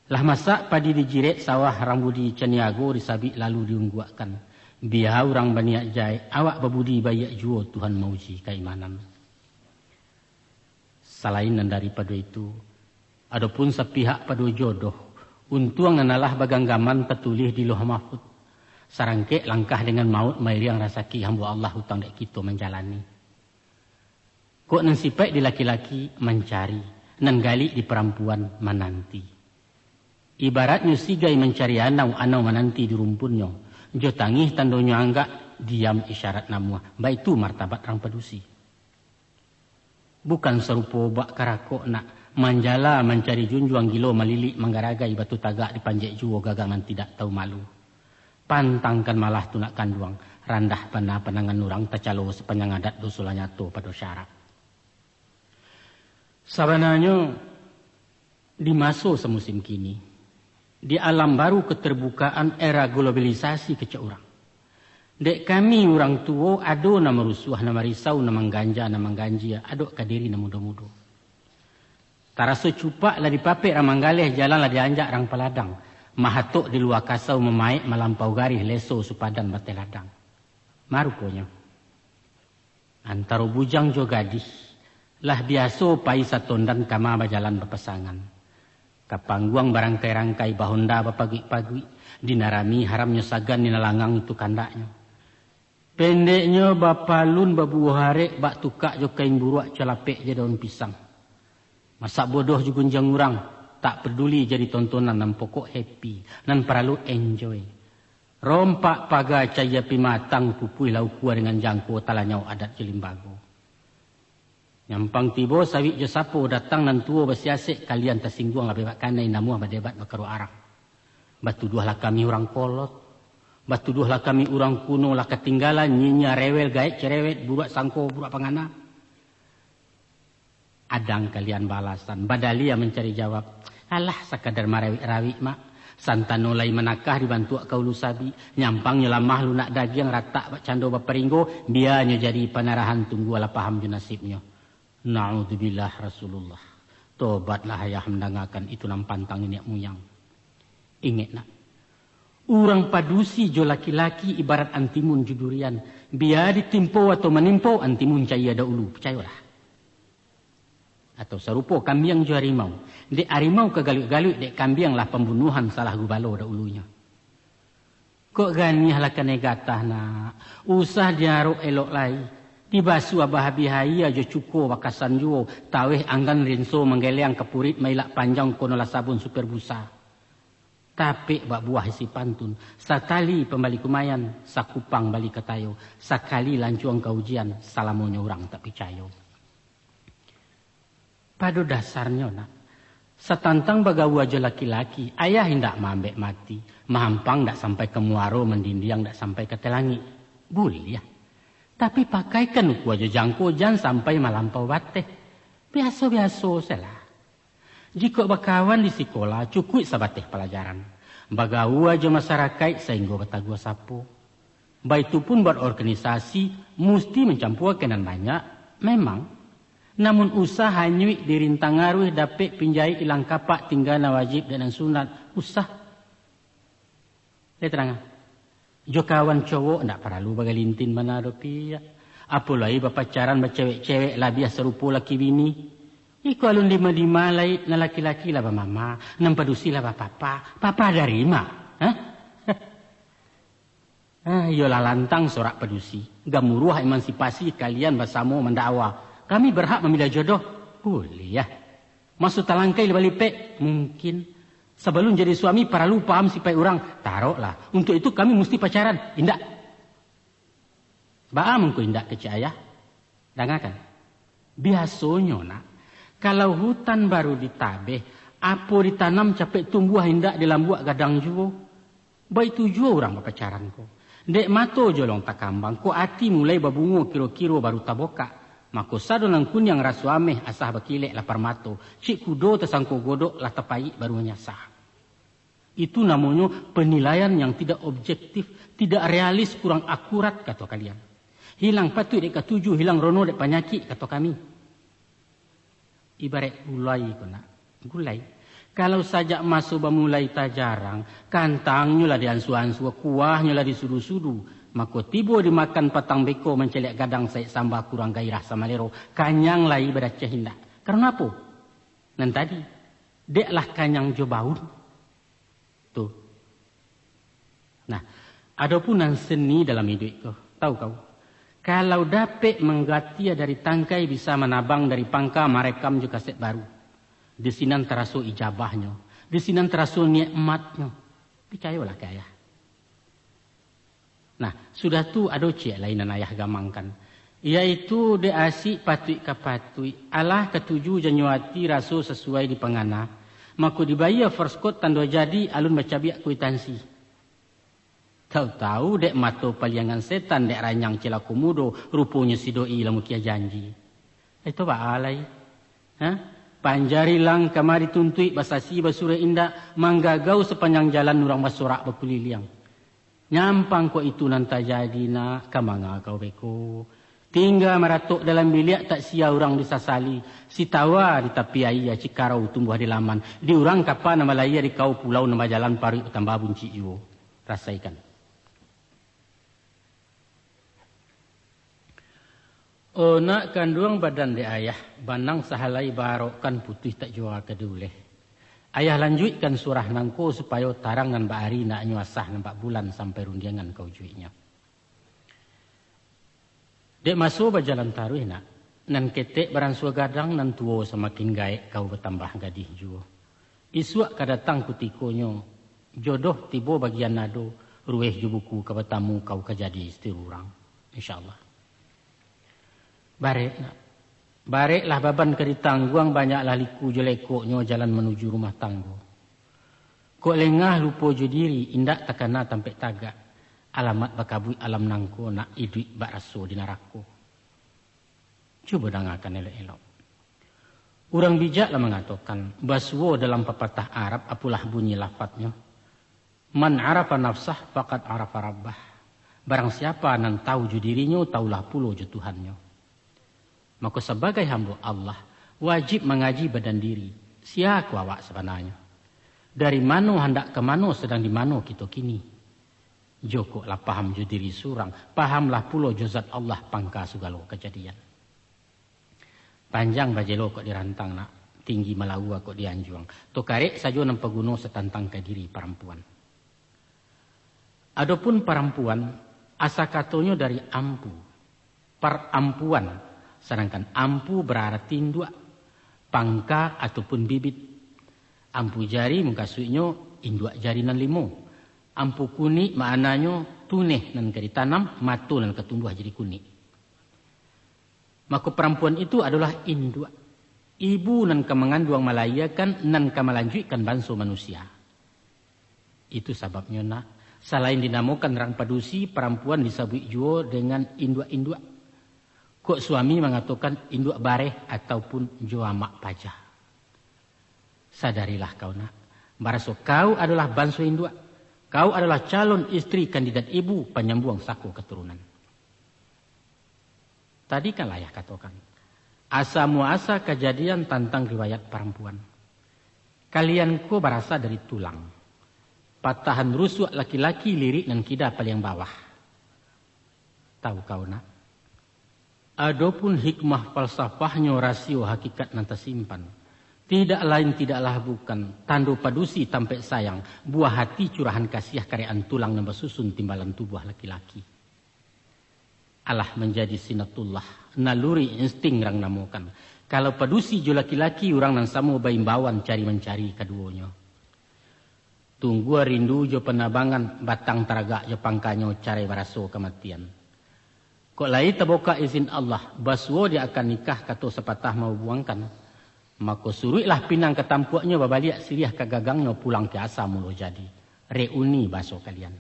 Lah masak padi dijirek, sawah rang budi caniago, disabik lalu diungguakkan. Bia urang baniaik jahek, awak babudi baiak juo, Tuhan mauji kaimanan. Salain nan daripado itu, adopun sapihak pado jodoh, untuang nan alah baganggaman tatulih di Lauh Mahfud, sarangkek langkah dengan maut, mairiang rasaki hambo Allah, utang dek kito manjalani. Kok nan sipaik di laki-laki mancari, nan galik di parampuan mananti. Ibaratnyo sigai mancari anau, anau mananti di rumpunnyo. Jo tangih tandonyo anggak, diam isyarat namuah. Baitu martabat rang padusi. Bukan sarupo bak karakok nak, manjala mancari junjuang, gilo malilik manggaragai, batu tagak dipanjek juo, gagang nan tidak tahu malu. Pantangkan malah tu nak kanduang, randah bana pandangan urang, tacalo sapanjang adat, doso lah nyato pado syarak. Sabananyo, di maso samusim kini, di alam baru keterbukaan era globalisasi kecek urang, dek kami urang tuo ado nan marusuah, nan marisau, nan mangganja, nan mangganjia, adok ka diri nan mudo-mudo. Taraso cupak lah dipapek rang manggaleh, jalan lah dianjak rang paladang, mahatok di lua kasau, mamaek malampau garih, leso supadan bateh ladang. Maruponyo, antaro bujang jo gadih, lah biaso pai satondan, kama bajalan bapasangan. Ka pangguang barangkai-rangkai, bahonda bapaguik-paguik, di nan rami haramnyo sagan, di nan langang itu kandaknyo. Pendeknyo, bapalun babuah arek, bak tukak jo kain buruak, calapek jo daun pisang. Masak bodoh jo gunjiang urang, tak paduli jadi tontonan, nan pokok happy, nan paralu enjoy. Rompak paga cayia pimatang, pupuih lah ukua dengan jangko, talanyau adat jo limbago. Nyampang tibo sawik jo sapo, datang nan tuo basiasek, kalian tasingguang lah bebak kanai, namuah badebat bakaruah arang. Batuduahlah kami urang kolot, batuduahlah kami urang kuno, lah katinggalan, nyinyia, rewel, gaek, cerewet, buruak sangko, buruak pangana. Adang kalian balasan, badaliah mancari jawab. Alah, sakadar marawik-rawik, Mak. Santano lai manakah dibantuak ka ulu sabi, nyampangnyo lamah lunak dagiang, ratak bak cando baparinggo, bianyo jadi panarahan, tunggu alah paham jo nasibnyo. Naudzubillah, Rasulullah. Tobatlah ayah mandangakan itu nan pantang niniak muyang. Ingek nak, urang padusi jo laki-laki ibarat antimun jo durian, bia ditimpo atau manimpo, antimun cayia daulu, picayolah. Atau sarupo kambiang jo arimau, dek arimau ka galuik-galuik, dek kambiang lah pambunuahan, salah gubalo daulunyo. Kok ganiah lah kanai gatah nak, usah diarok elok lai, dibasuah bahabih aia jo cuko bakasan juo, taweh anggan rinso manggeleang, kapurit mailak panjang, konolah sabun super busa. Tapek bak buah isi pantun, satali pambali kumayan, sakupang bali katayo, sakali lancuang ka ujian, salamonyo urang tak picayo. Pado dasarnyo nak, satantang bagaua jo laki-laki, ayah indak maambek mati, mahampang dak sampai ka muaro, mandindiang dak sampai ka telangik. Buliah. Tapi pakaikan ukua jo jangko, jan sampai malampau bateh. Biaso-biaso sajolah. Jikok bakawan di sikola, cukuik sabateh palajaran. Bagaua jo masarakaik sainggo bataguah sapo. Baitu pun buat organisasi, musti mancampua ka nan banyak, memang. Namun usah hanyuik dirintang aruih, dapek pinjaik ilang kapak, tingga nan wajib dek nan sunat, usah. Lai tarang ah? Jo kawan cowok ndak paralu bagalintin bana doh piak. Apo lai bapacaran bacewek-cewek labiah sarupo laki bini. Iko alun dima-dima lai, nan laki-laki lah bamama, nan padusi lah bapapa. Papa dari ma? Hah? Ah, iyolah lantang sorak padusi. Gamuruah emansipasi, kalian basamo mandakwa. Kami berhak mamiliah jodoh? Buliah. Maso talangkai lah balipek? Mungkin. Sabalun jadi suami, paralu paham sipaik urang. Taroklah. Untuak itu kami musti pacaran. Indak. Baa mangko indak kecek ayah? Dangakan. Biasonyo nak, kalau hutan baru ditabeh, apo ditanam capek tumbuah, indak dilambuak gadang juo. Baitu juo urang bapacaran ko. Dek mato jolong takambang, kok ati mulai babungo, kiro-kiro baru tabokak. Mako sado nan kuniang raso ameh, asah bakilek lapar mato, cik kudo tasangko godok, lah tapaik baru manyasah. Itu namonyo penilaian yang tidak objektif, tidak realis, kurang akurat, kato kalian. Hilang patuik dek katuju, hilang rono dek panyakik, kato kami. Ibarat gulai ko nak, gulai. Kalau sajak maso bamulai tajarang, kantangnyo lah diansua-ansua, kuahnyo lah disudu-sudu, mako tibo dimakan patang beko, mancaliak gadang saik samba, kurang gairah samalero, kanyang lai badaceh indak. Karano apo? Nan tadi, dek lah kanyang jo baun. Tu. Nah, ado pun nan seni dalam iduik ko. Tahu kau? Kalau dapek manggatia dari tangkai, bisa manabang dari pangka, marekam jo kaset baru. Di sinan taraso ijabahnyo, di sinan taraso nikmatnyo. Picayolah ka ayah. Nah, sudah tu ado ciek lai nan ayah gamangkan, yaitu dek asik patuik ka patuik, alah katuju janyo ati raso sasuai di pangana, mako dibayia first coat tando jadi alun bacabiak kwitansi. Tahu-tahu dek mato paliangan setan, dek ranyang cilako mudo, ruponyo si doi lah mukia janji. Itu baa lai? Ha? Panjari lang kama dituntuik, basasi basurek indak, manggagau sapanjang jalan urang basorak bakuliliang. Nyampang kok itu nan tajadi, nak, ka manga kau beko? Tingga maratok dalam biliak, tak sia urang disasali. Si tawa di tapi aia, cikarau tumbuah di laman. Di urang kapa nan balayia, di kau pulau nan bajalan, paruik batambah buncik juo. Rasaikan. O nak kanduang badan dek ayah, banang sahalai baarokkan, putuih tak jua ka diuleh. Ayah lanjuikkan surah nangko supayo tarang nan baari, naknyo asah nan babulan, sampai rundiangan ka ujuiknyo. Dek maso bajalan taruih, nak, nan ketek baransua gadang, nan tuo samakin gaek, kau batambah gadih juo. Isuak ka datang kutikonyo, jodoh tibo bagian ado, ruweh jo buku ka batamu, kau ka jadi istri urang, insyaallah. Barek, nak. Bareklah baban ka ditangguang, banyaklah liku jo lekoknyo jalan manuju rumah tanggo. Kok lengah lupo jo diri, indak takana tampek tagak, alamat bakabuik alam nangko, nak, iduik bak raso di narako. Cubo dangakan elok-elok. Urang bijak lah mangatokan, basuo dalam papatah Arab, apolah bunyi lafadnyo, "Man arafa nafsah, faqad arafa rabbah." Barang siapa nan tahu jo dirinyo, tahulah pulo jo Tuhannyo. Mako, sabagai hambo Allah, wajib mangaji badan diri, sia ko awak sabananyo, dari mano handak ka mano, sadang di mano kito kini. Jokok lah paham jo diri surang, pahamlah pulo jo zat Allah, pangka sugalo kajadian. Panjang bajelo kok dirantang, nak, tinggi malaua kok dianjuang. Tokarek sajo nan paguno satantang ka diri parampuan. Adopun parampuan, asa katonyo dari ampu, parampuan, sadangkan ampu bararati induak, pangka ataupun bibit. Ampu jari mukasuiknyo induak jari nan limo. Ampu kunik maknanyo tuneh nan ka ditanam, mato nan ka tumbuah jadi kunik. Mako, parampuan itu adolah induak, ibu nan ka manganduang, malayiakan, nan ka malanjuikkan banso manusia. Itu sababnyo, nak, salain dinamokan rang padusi, parampuan disabuik juo dengan induak-induak. Kok suami mangatokan induak bareh ataupun jo amak paja. Sadarilah kau, nak, baraso kau adolah banso induak, kau adolah calon istri kandidat ibu panyambuang sako katurunan. Tadi kan lah ayah katokan, asa muasa kajadian tantang riwayat parampuan. Kalian ko barasa dari tulang. Patahan rusuak laki-laki, lirik nan kida paliang bawah. Tahu kau, nak? Adopun hikmah falsafahnyo, rasio hakikat nan tasimpan, tidak lain tidaklah bukan, tando padusi tampek sayang, buah hati curahan kasiah, karekan tulang nan basusun timbalan tubuah laki-laki. Alah manjadi sinatullah, naluri insting rang namokan. Kalau padusi jo laki-laki, urang nan samo baimbauan cari-mancari kaduonyo. Tunggua rindu jo panabangan, batang taragak jo pangkanyo, carai baraso kamatian. Kok lai tabukak izin Allah, basuo di akad nikah, kato sapatah mahubuangkan, mako suruiklah pinang ka tampuaknyo, babaliak siriah ka gagangnyo, pulang ka asa mulo jadi, reuni baso kalian.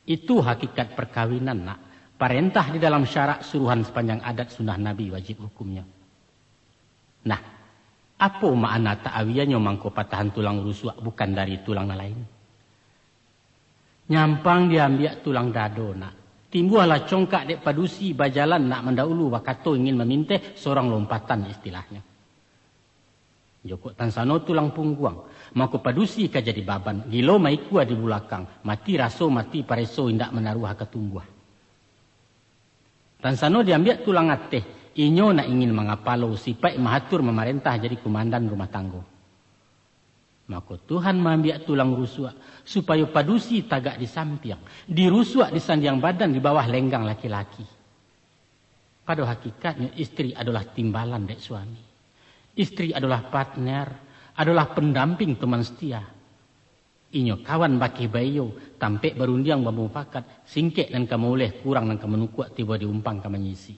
Itu hakikat parkawinan, nak. Parentah di dalam syarak, suruhan sapanjang adat, sunnah Nabi wajib hukumnyo. Nah, apo makna ta'awiahnyo mangko patahan tulang rusuak bukan dari tulang nan lain? Nyampang diambiak tulang dado, nak. Timbuahlah congkak dek padusi, bajalan nak mandaulu, bakato ingin maminteh, sorang lompatan istilahnyo. Jokok tansano tulang pungguang, mako padusi ka jadi baban, gilo maikua di bulakang, mati raso, mati pareso, indak manaruah ka tumbuah. Tansano diambiak tulang ateh, inyo nak ingin mangapalo, sipaik mahatur mamarentah, jadi kumandan rumah tanggo. Mako Tuhan maambiak tulang rusuak, supayo padusi tagak di sampiang, dirusuak di sandiang badan, di bawah lenggang laki-laki. Pado hakikatnyo, istri adolah timbalan dek suami. Istri adolah partner, adolah pandamping teman setia. Inyo kawan bakeh baiyo, tampek barundiang bamufakat, singkek nan ka mauleh, kurang nan ka manukuak, tibo di umpang ka manyisi.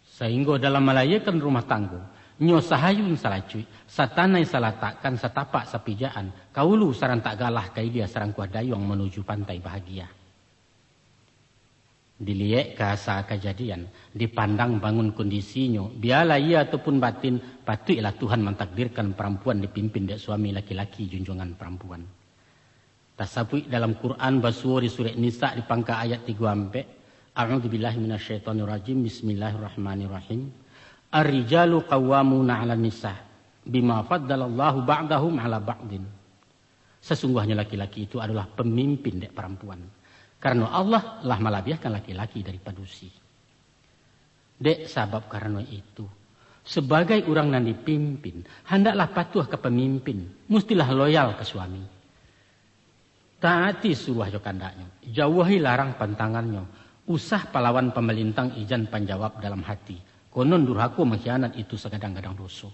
Sainggo dalam malayakan rumah tanggo, nyo sahayun salacuik, satanai salatakkan, satapak sapijaan, ka ulu sarantak galah, ka ilia sarangkuah dayuang manuju pantai bahagia. Diliek ka asa kajadian, dipandang bangun kondisinyo, bialah iya ataupun batin, patuiklah Tuhan mantakdirkan parampuan dipimpin dek suami laki-laki junjuangan parampuan. Tasabuik dalam Quran basuo di Surek Nisa di pangka ayat tigo ampek, "A'udzubillahi minasyaitonirrajim, bismillahirrahmanirrahim. Ar-rijalu qawwamuna 'alan nisa, bima faddalallahu ba'dahum 'ala ba'din." Sasungguahnyo laki-laki itu adolah pamimpin dek parampuan, karano Allah lah malabiahkan laki-laki dari padusi. Dek sabab karano itu, sabagai urang nan dipimpin, handaklah patuah ka pamimpin, mustilah loyal ka suami. Taati suruah jo kandaknyo, jauahi larang pantangannyo, usah palawan pamalintang ijan panjawab dalam hati, konon durhako mangkhianat itu sagadang-gadang doso.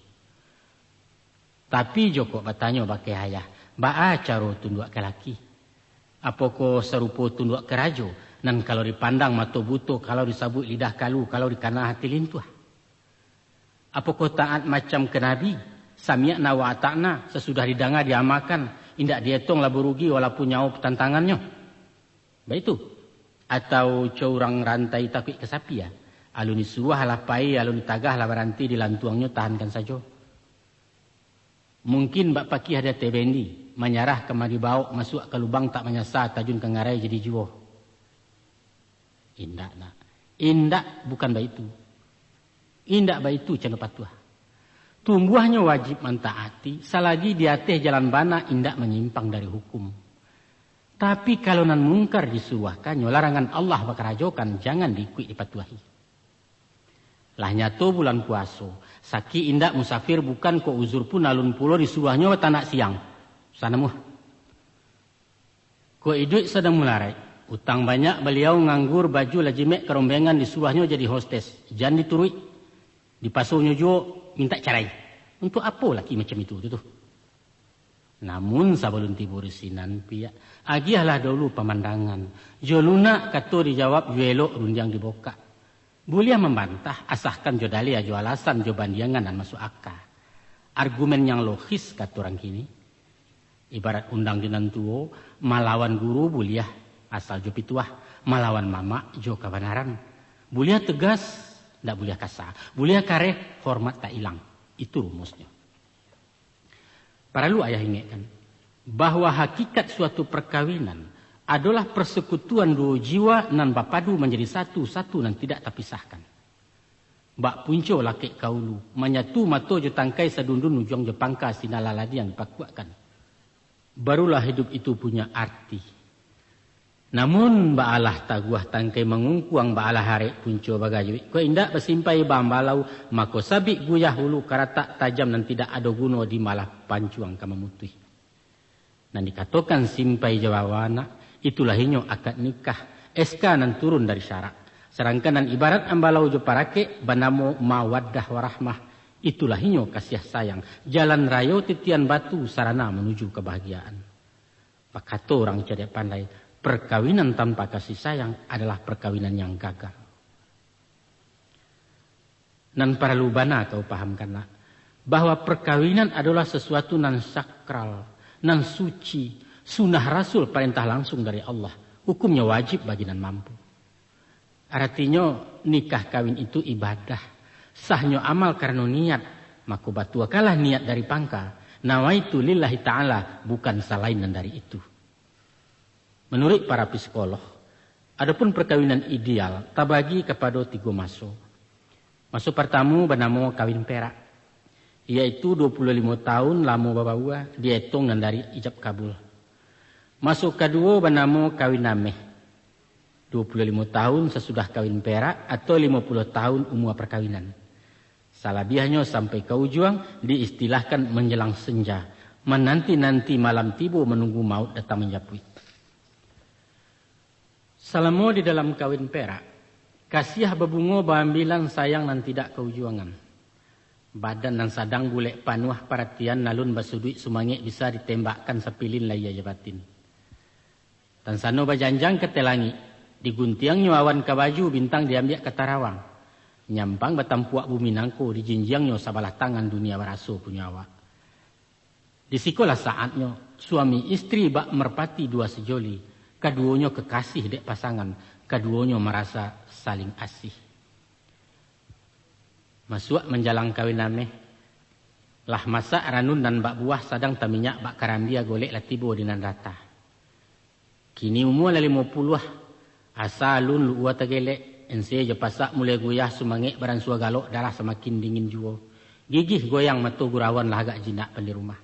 Tapi jo kok batanyo bakeh ayah, baa caro tunduak ka laki? Apokoh sarupo tunduak ka rajo, nan kalau dipandang mato buto, kalau disabuik lidah kalu, kalau dikana hati lintuah? Apokoh taat macam ka Nabi, sami'na wa ata'na, sasudah didanga diamalkan, indak dietong lah barugi walaupun nyawo tantangannyo? Baitu? Atau co urang rantai takuik ka sapi, ah? Alun disuruah lah pai, alun ditagah lah baranti, dilantuangnyo tahankan sajo. Mungkin bak pakiah di ateh bendi, manyarah ka mari baok, masuak ka lubang tak manyasa, tajun ka ngarai jadi juo. Indak, nak. Indak, bukan baitu. Indak baitu cando patuah. Tumbuahnyo wajib mantaati, salagi di ateh jalan bana, indak manyimpang dari hukum. Tapi kalau nan mungkar disuruahkannyo, larangan Allah bakarajokan, jangan diikuik dipatuahi. Lah nyato bulan puaso, sakik indak, musafir bukan, kok uzur pun alun pulo, disuruahnyo batanak siang. Sanamuah. Kok iduik sadang mularaik, utang banyak baliau, nganggur, baju lah jimek, karombengan, disuruahnyo jadi hostes, jan dituruik. Dipasonyo juo mintak carai. Untuak apo laki macam itu tu, tu? Namun sabalun tibo di sinan, piak, agiahlah dahulu pamandangan. Jo lunak kato dijawab, jo elok rundiang dibokak. Buliah mambantah, asakan jo dalil, jo alasan, jo bandiangan nan masuak aka. Argumen yang logis, kato urang kini. Ibarat undang jo nan tuo, malawan guru buliah, asal jo pituah, malawan mamak jo kabanaran. Buliah tegas, ndak buliah kasa. Buliah kareh, hormat tak ilang. Itu rumusnyo. Paralu ayah ingekkan, bahwa hakikat suatu perkawinan adolah persekutuan duo jiwa nan bapadu manjadi satu, satu nan tidak tapisahkan. Bak punco lakek ka ulu, manyatu mato jo tangkai, sadundun ujuang jo pangka, sinan lah ladiang dipakuakkan. Barulah hidup itu punya arti. Namun, baalah taguah tangkai mangungkuang, baalah arek punco bagajuik, kok indak basimpai baambalau, mako sabik guyah ulu karatak tajam nan tidak ado guno di malah pancuang ka mamutuih. Nan dikatokan simpai jo bawanak, itulah inyo akad nikah, S K nan turun dari syarak. Sadangkan nan ibarat ambalau jo parakek, banamo mawaddah warahmah, itulah inyo kasiah sayang, jalan rayo titian batu, sarana manuju kabahagiaan. Bakato urang cadiak pandai, perkawinan tanpa kasih sayang adalah perkawinan yang gagal. Nan paralu bana kau pahamkan, nak, bahwa perkawinan adolah sasuatu nan sakral, nan suci, sunnah Rasul, parentah langsung dari Allah, hukumnyo wajib bagi nan mampu. Aratinyo, nikah kawin itu ibadah, sahnyo amal karano niat, mako batuakanlah niat dari pangka, nawaitu lillahi ta'ala, bukan salain nan dari itu. Manuruik para psikolog, adopun perkawinan ideal tabagi kapado tigo maso. Maso partamo banamo kawin perak, yaitu duo puluah limo taun lamo babaua, dietong nan dari ijab kabul. Maso kaduo banamo kawin ameh, duo puluah limo taun sasudah kawin perak atau limo puluah taun umua parkawinan. Salabiahnyo sampai ka ujuang diistilahkan manjalang senja, mananti-nanti malam tibo, manunggu mauik datang manjapuik. Salamo di dalam kawin perak, Kasiah babungo baambilan, sayang nan tidak kaujuangan. Badan nan sadang bulek panuah paratian, alun basuduik sumangek bisa ditembakkan sapilin lai aja batin. Tansano bajanjang ka telangik, diguntiangnyo awan ka baju, bintang diambiak ka tarawang. Nyampang batampuak bumi nangko, dijinjiangnyo sabalah tangan dunia baraso punyo awak. Di sikolah saatnyo, suami istri bak merpati dua sejoli, kaduonyo kekasih dek pasangan, kaduonyo marasa saling asih. Masuak manjalang kawin ameh, lah masak ranun nan bak buah, sadang taminyak bak karambia, golek lah tibo di nan rata. Kini umua lah limo puluah, asa alun luua tagelek, ense jo pasak mulai guyah, sumangek baransua galok, darah samakin dingin juo. Gigih goyang mato gurauan, lah agak jinak pan di rumah.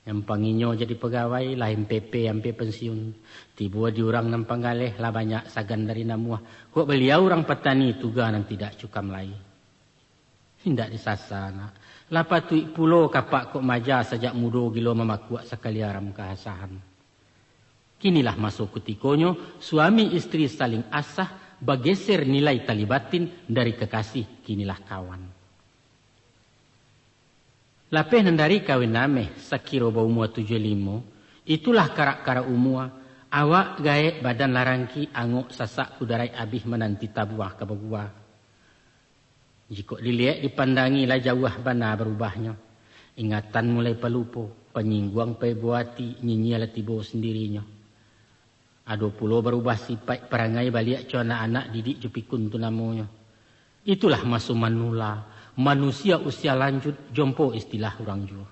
Nyampang inyo jadi pagawai, lah M P P ampia pensiun. Tibo di urang nan panggaleh, lah banyak sagan dari namuah. Kok baliau urang patani, tuga nan tidak cukam lai. Indak disasa, nak. Lah patuik pulo kapak kok maja, sajak mudo gilo mamakuak, sakali aram kaasahan. Kinilah maso kutikonyo, suami istri saling asah, bageser nilai tali batin, dari kekasih kinilah kawan. Lapeh nan dari kawin ameh, sakiro baumua tujuah limo, itulah karak-karak umua, awak gaek, badan lah rangki, angok sasak kudaraik, abih mananti tabuah ka bagua. Jikok diliek dipandangi, lah jauah bana barubahnyo. Ingatan mulai palupo, panyingguang paibo ati, nyinyia lah tibo sandirinyo. Ado pulo barubah sipaik, parangai baliak co anak-anak, didik jo pikun tu namonyo. Itulah maso manula, manusia usia lanjut, jompo istilah urang juo.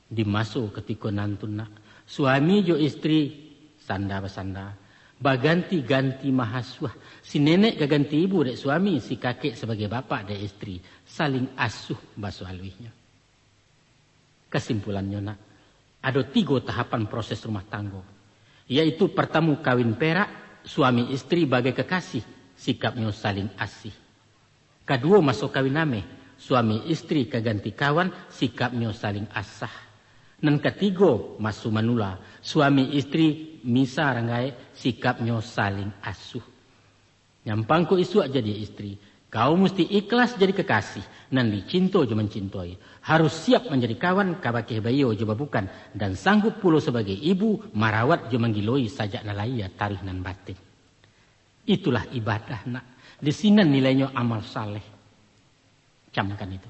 Di maso katiko nan tu, nak, suami jo istri sanda basanda, baganti-ganti mahasuah. Si nenek ka ganti ibu dek suami, si kakek sabagai bapak dek istri, saling asuh baso aluihnyo. Kasimpulannyo, nak, ado tigo tahapan proses rumah tanggo, yaitu partamo kawin perak, suami istri bagai kekasih, sikapnyo saling asih. Kaduo maso kawin ameh, suami istri ka ganti kawan, sikapnyo saling asah. Nan katigo maso manula, suami istri misa rang gaek, sikapnyo saling asuh. Nyampang kok isuak jadi istri, kau musti ikhlas jadi kekasih, nan dicinto jo mancintoi, harus siap manjadi kawan, ka bakeh baiyo jo babukan, dan sanggup pulo sabagai ibu marawat jo manggiloi sajak nan lahia taruih nan batin. Itulah ibadah, nak. Di sinan nilainyo amal saleh. Camkan itu.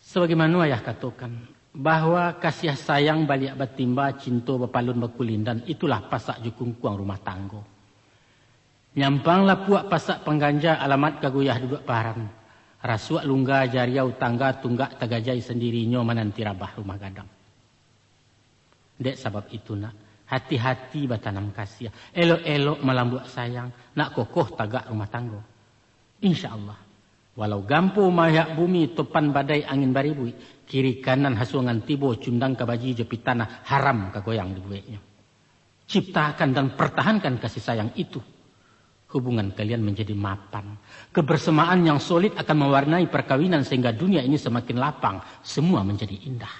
Sabagaimano ayah katokan, bahwa kasiah sayang baliak batimba, cinto bapalun bakulindan, itulah pasak jo kungkuang rumah tanggo. Nyampang lapuak pasak pangganja, alamat ka guyah duduak paran. Rasuak lungga jariau tangga, tunggak tagajai sandirinyo, mananti rabah rumah gadang. Dek sabab itu, nak, hati-hati batanam kasiah, elok-elok malambuak sayang, nak kokoh tagak rumah tanggo. Insya Allah, walau gampo mayak bumi, topan badai angin baribuik, kiri kanan hasuangan tibo, cundang kabaji jo pitanah, haram ka goyang dibueknyo. Ciptakan dan pertahankan kasih sayang itu. Hubungan kalian menjadi mapan. Kebersamaan yang solid akan mewarnai perkawinan sehingga dunia ini semakin lapang, semua menjadi indah.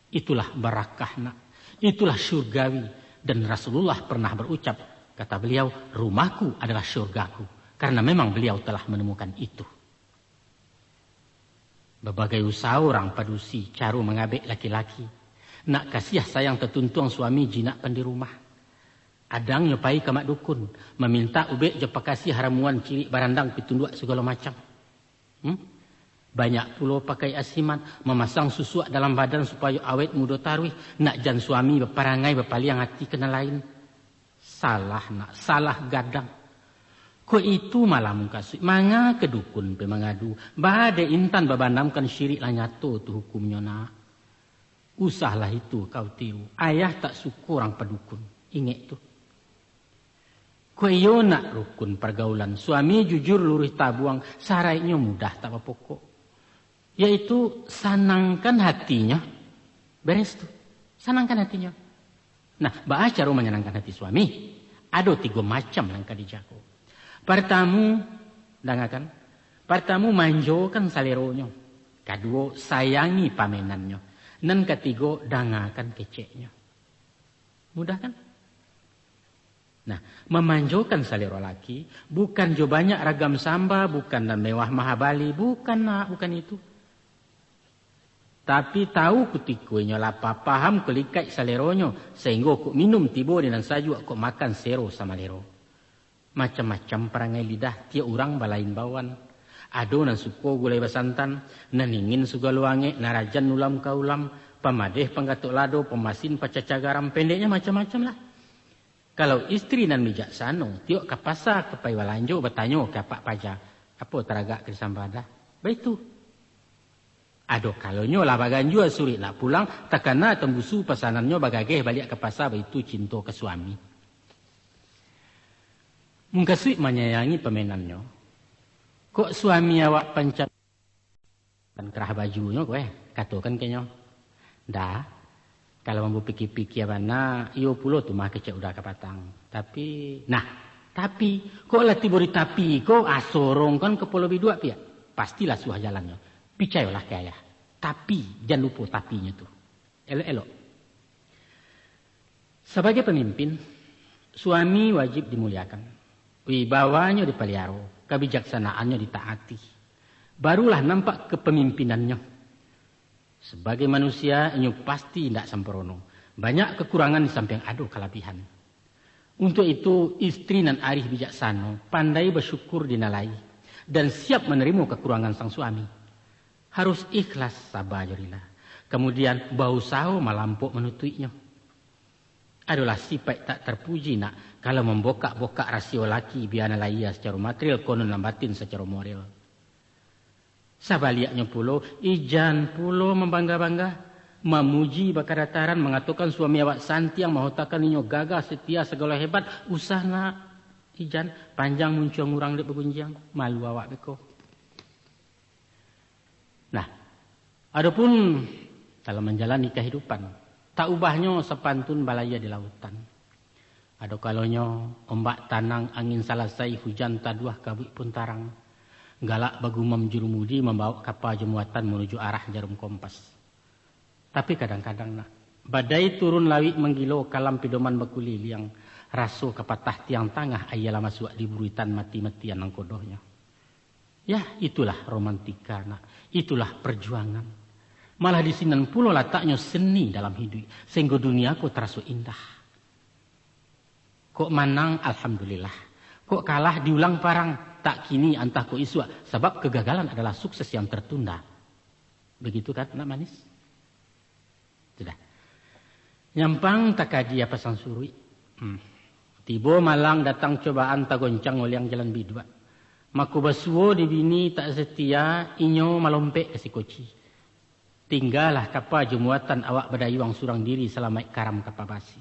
Itulah barakah, nak. Itulah syurgawi. Dan Rasulullah pernah berucap, kata beliau, "Rumahku adalah syurgaku." Karena memang beliau telah menemukan itu. Babagai usaha urang padusi, caro mangabek laki-laki. Nak kasiah sayang tatuntuang, suami jinak pan di rumah. Adangnyo pai ka mak dukun, mamintak ubek jo pakasiah, ramuan, cirik, barandang, pitunduak, sagalo macam. Hmm? Banyak pulo pakai asiman, mamasang susuak dalam badan supayo awet mudo taruih, nak jan suami baparangai bapaliang ati ka nan lain. Salah, nak, salah gadang. Kok itu malah mukasuik, manga ka dukun pai mangadu, baa dek intan babanamkan, syirik lah nyato tu hukumnyo, nak. Usahlah itu kau tiru, ayah tak suko urang padukun. Ingek tu. Kok iyo, nak, rukun pargaulan, suami jujur luruih tabuang, saraiknyo mudah tak bapokok. Yaitu sanangkan hatinyo. Beres tu. Sanangkan hatinyo. Nah, baa caro manyanangkan hati suami? Ado tigo macam nan ka dijago. Partamu, dangakan. Partamu, manjokan saleronyo. Kaduo, sayangi pamenannyo. Nan katigo, dangakan keceknyo. Mudah kan? Nah, mamanjokan salero laki, bukan jo banyak ragam samba, bukan nan mewah mahabali, bukan, nak, bukan itu. Tapi tahu kutiko inyo lapah, paham kalikaik saleronyo, sahinggo kok minum tibo di nan sajuak, kok makan sero samalero. Macam-macam parangai lidah, tiok urang balain bawaan. Ado nan suko gulai basantan, nan ingin sagalo angek, nan rajan ulam ka ulam, pamadeh panggatok lado, pamasin pacaca garam, pendeknyo macam-macam lah. Kalau istri nan bijaksano, tiok ka pasa ka pai balanjo, batanyo ka apak paja, "Apo taragak ka disamba dah?" Baitu. Ado kalonyo lah baganjua suruik nak pulang, takana tambusu pasanannyo bagageh baliak ka pasa, baitu cinto ka suami. Mukasuik manyayangi pamenannyo, kok suami awak pancam- Kan kerah bajunyo ko, eh, katokan ka inyo. Dah, kalau ambo pikia-pikia bana, iyo pulo tu mah kecek udah ka patang. Tapi, nah, tapi, kok lah tibo di tapi ko, ah, sorongkan kapalo biduak piak. Pastilah suah jalannyo. Picayolah ka ayah. Tapi, jan lupo tapinyo tu. Elok-elok. Sabagai pamimpin, suami wajib dimuliakan, wibawanyo dipaliaro, kabijaksanaannyo ditaati. Barulah nampak kapamimpinannyo. Sabagai manusia, inyo pasti indak sampurno. Banyak kakurangan di sampiang ado kalabihan. Untuak itu, istri nan arih bijaksano, pandai basyukur dinalai, dan siap manarimo kakurangan sang suami. Harus ikhlas, saba jo rila. Kamudian, bausaho malampok manutuiknyo. Adolah sipaik tak tarpuji nak, kalau mambokak-bokak rasio laki, bia nan lahia sacaro material, konon nan batin sacaro moral. Sabaliaknyo pulo, ijan pulo mambangga-bangga, mamuji bakadataran, mangatokan suami awak santiang, mahotakan inyo gagah, setia, sagalo hebat, usah nak, ijan, panjang muncuang urang dek bagunjiang, malu awak beko. Nah, adopun dalam manjalani kahidupan, tak ubahnyo sapantun balayia di lautan. Ado kalonyo ombak tanang, angin salasai, hujan taduah, kabuik pun tarang. Galak bagumam jurumudi, mambawok kapa jo muatan manuju arah jarum kompas. Tapi kadang-kadang nak, badai turun lawik manggilo, kalam pidoman bakuliliang, raso ka patah tiang tangah, aia lah masuak di buruitan, mati-matian nangkodohnyo. Yah, itulah romantika, nak. Itulah perjuangan. Malah di sinan pulo lataknyo seni dalam hiduik, sahinggo dunia ko taraso indah. Kok manang, alhamdulillah. Kok kalah, diulang parang. Tak kini, antah kok isuak, sabab kegagalan adalah sukses yang tertunda. Begitu kan, nak manis? Sudah. Nyampang takadi apa sang suruik. Hmm. Tibo malang datang cobaan, tagoncang oliang jalan biduak. Mako basuo di bini tak setia, inyo malompek ka si koci. Tinggalah kapa jo muatan, awak badayuang surang diri, salamaik karam kapa basi.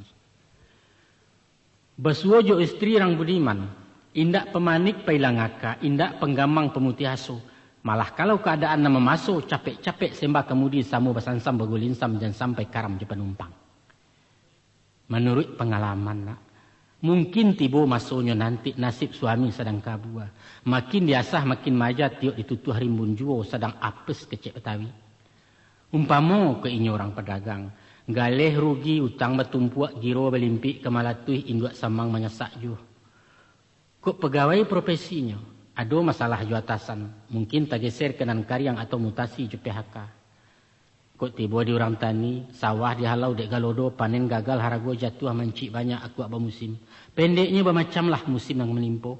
Basuo jo istri rang budiman, indak pamanik pailang aka, indak panggamang pamutih aso. Malah kalau kaadaan nan mamaso, capek-capek sembah kamudi, samo basansam bagulinsam, jan sampai karam jo panumpang. Manuruik pangalaman, nak, mungkin tibo masonyo nanti, nasib suami sadang kabua. Makin diasah makin maaja, tiok ditutuah rimbun juo, sadang apes kecek Batawi. Umpamo ka inyo urang padagang, galeh rugi, utang batumpuak, giro balimpik ka malatuih, induak samang manyasak juo. Kok pagawai profesinyo, ado masalah jo atasan, mungkin tageser ka nan kariang atau mutasi jo P H K. Kok tibo di urang tani, sawah dihalau dek galodo, panen gagal, harago jatuah, mancik banyak, akuak bamusim. Pendeknyo, bamacamlah musim nan manimpo.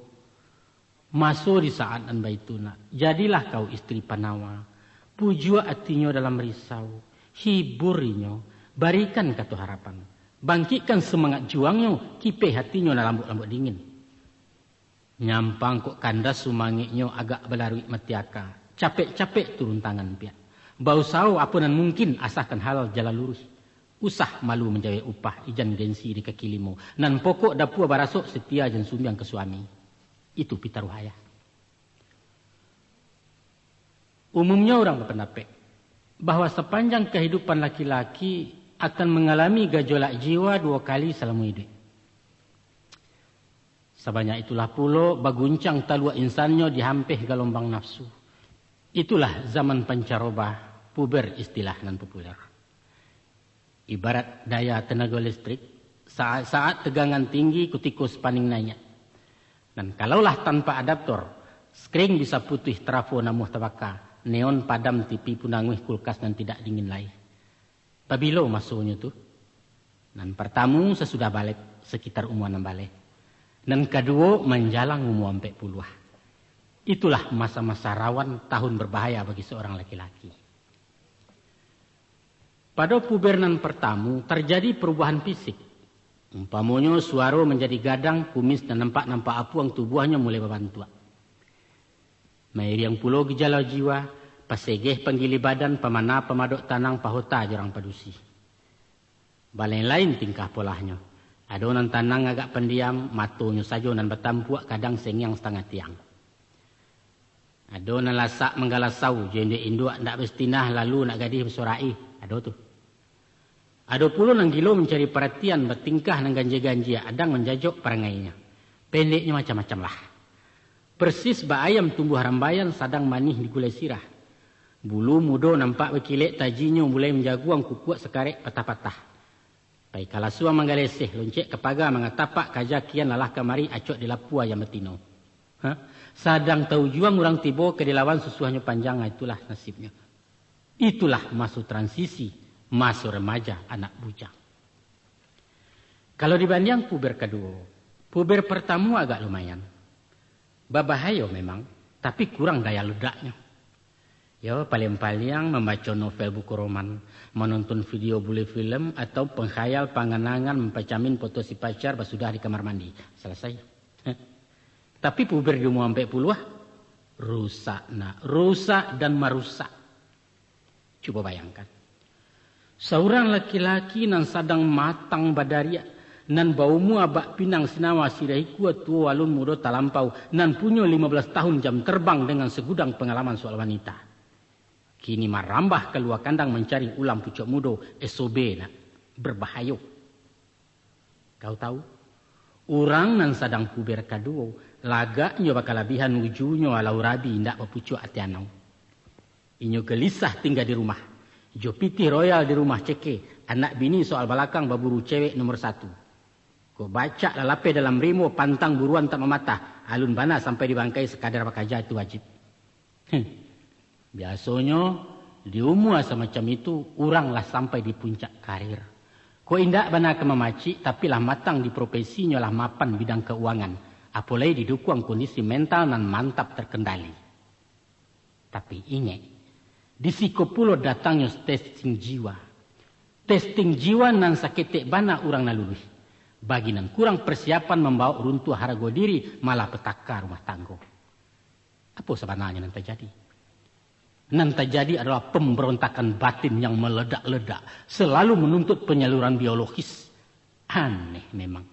Maso di saat nan baitu, nak, jadilah kau istri panawa. Pujuak atinyo dalam risau, hibur inyo, barikan kato harapan. Bangkikkan sumangat juangnyo, kipeh atinyo nan lambuak-lambuak dingin. Nyampang kok kandas sumangeknyo, agak balaruik mati aka. Capek-capek turun tangan piak. Bausaho apo nan mungkin, asakan halal jalan luruih. Usah malu manjawek upah, ijan gengsi di kaki limo. Nan pokok dapua barasok, setia jan sumbiang ka suami. Itu pitaruah ayah. Umumnyo urang bapandapek bahwa sapanjang kahidupan laki-laki akan mangalami gajolak jiwa duo kali salamo iduik. Sabanyak itulah pulo baguncang taluak insannyo dihampeh galombang nafsu. Itulah zaman pancarobah, puber istilah nan populer. Ibarat daya tenaga listrik, Saat-saat tegangan tinggi, kutiko sepaning naiak. Nan kalaulah tanpa adaptor, skring bisa putuih, trafo namuah tabaka, neon padam, T V pun anguih, kulkas nan tidak dingin lai. Pabilo masonyo tu? Nan partamu sasudah balek, sakitar umua anam baleh. Nan kaduo manjalang umua ampek puluah. Itulah masa-masa rawan, tahun berbahaya bagi seorang laki-laki. Pado puber nan partamu, tarjadi parubahan fisik. Umpamonyo, suaro manjadi gadang, kumis nan nampak-nampak apuang, tubuahnyo mulai babantuak. Mairiang pulo gejala jiwa, pasegeh panggili badan, pamana pamadok tanang, pahota jorang padusi. Balain-lain tingkah polahnyo. Ado nan tanang agak pandiam, matonyo sajo nan batampuak, kadang sengiang satangah tiang. Ado nan lasak manggalasau, jo induak-induak ndak basitinah, lalu anak gadih basorak-i. Ado tu. Ado pulo nan gilo mancari paratian, batingkah nan ganjia-ganjia, adang manjajok parangainyo. Pendeknyo, macam-macam lah. Persis bak ayam tumbuah rambaian, sadang manih digulai sirah. Bulu mudo nampak bakilek, tajinyo mulai manjaguang, kukuak sakarek patah-patah. Pai ka lasuang manggaleseh, loncek ka paga mangatapak, kaja kian lalah kamari, acok di lapua ayam batino. Ha? Sadang taujuang urang tibo, ka dilawan susuahnyo panjang, itulah nasibnyo. Itulah maso transisi, maso remaja anak bujang. Kalau dibandiang puber kaduo, puber partamu agak lumayan. Babahayo memang, tapi kurang daya ledaknyo. Yo, paliang-paliang mambaco novel buku roman, manonton video bule film, atau pengkhayal panganangan mampacamin foto si pacar basudah di kamar mandi. Salasai. Tapi puber di umua ampek puluah, rusak nak, rusak dan marusak. Cubo bayangkan. Saurang laki-laki nan sadang matang badariak, nan baumua bak pinang sinawa, sirah ikua tuo alun mudo talampau, nan punyo lima belas tahun jam terbang dengan segudang pengalaman soal wanita. Kini marambah ka lua kandang mancari ulam pucuak mudo, S O B nak, berbahayo. Kau tahu, urang nan sadang puber kaduo, lagaknyo bakalabihan, ujunyo alau rabi, indak bapucuak ati anau. Inyo gelisah tingga di rumah. Jo pitih royal di rumah ceke, anak bini soal balakang baburu cewek nomor satu. Kok bacak lah lapeh dalam rimbo, pantang buruan tak mamatah, alun bana sampai di bangkai, sakadar bakaja itu wajib. Heh. Biasonyo, di umua samacam itu, urang lah sampai di puncak karir. Kok indak bana ka mamacik, tapi lah matang di profesinyo, lah mapan bidang keuangan, apolai didukuang kondisi mental nan mantap terkendali. Tapi ingek, di siko pulo datangnyo testing jiwa. Testing jiwa nan saketek bana urang nan luluih. Bagi nan kurang persiapan, mambaok runtuah harago diri, malah petaka rumah tanggo. Apo sabananyo nan tajadi? Nan tajadi adolah pemberontakan batin yang meledak-ledak, selalu menuntut penyaluran biologis. Aneh memang.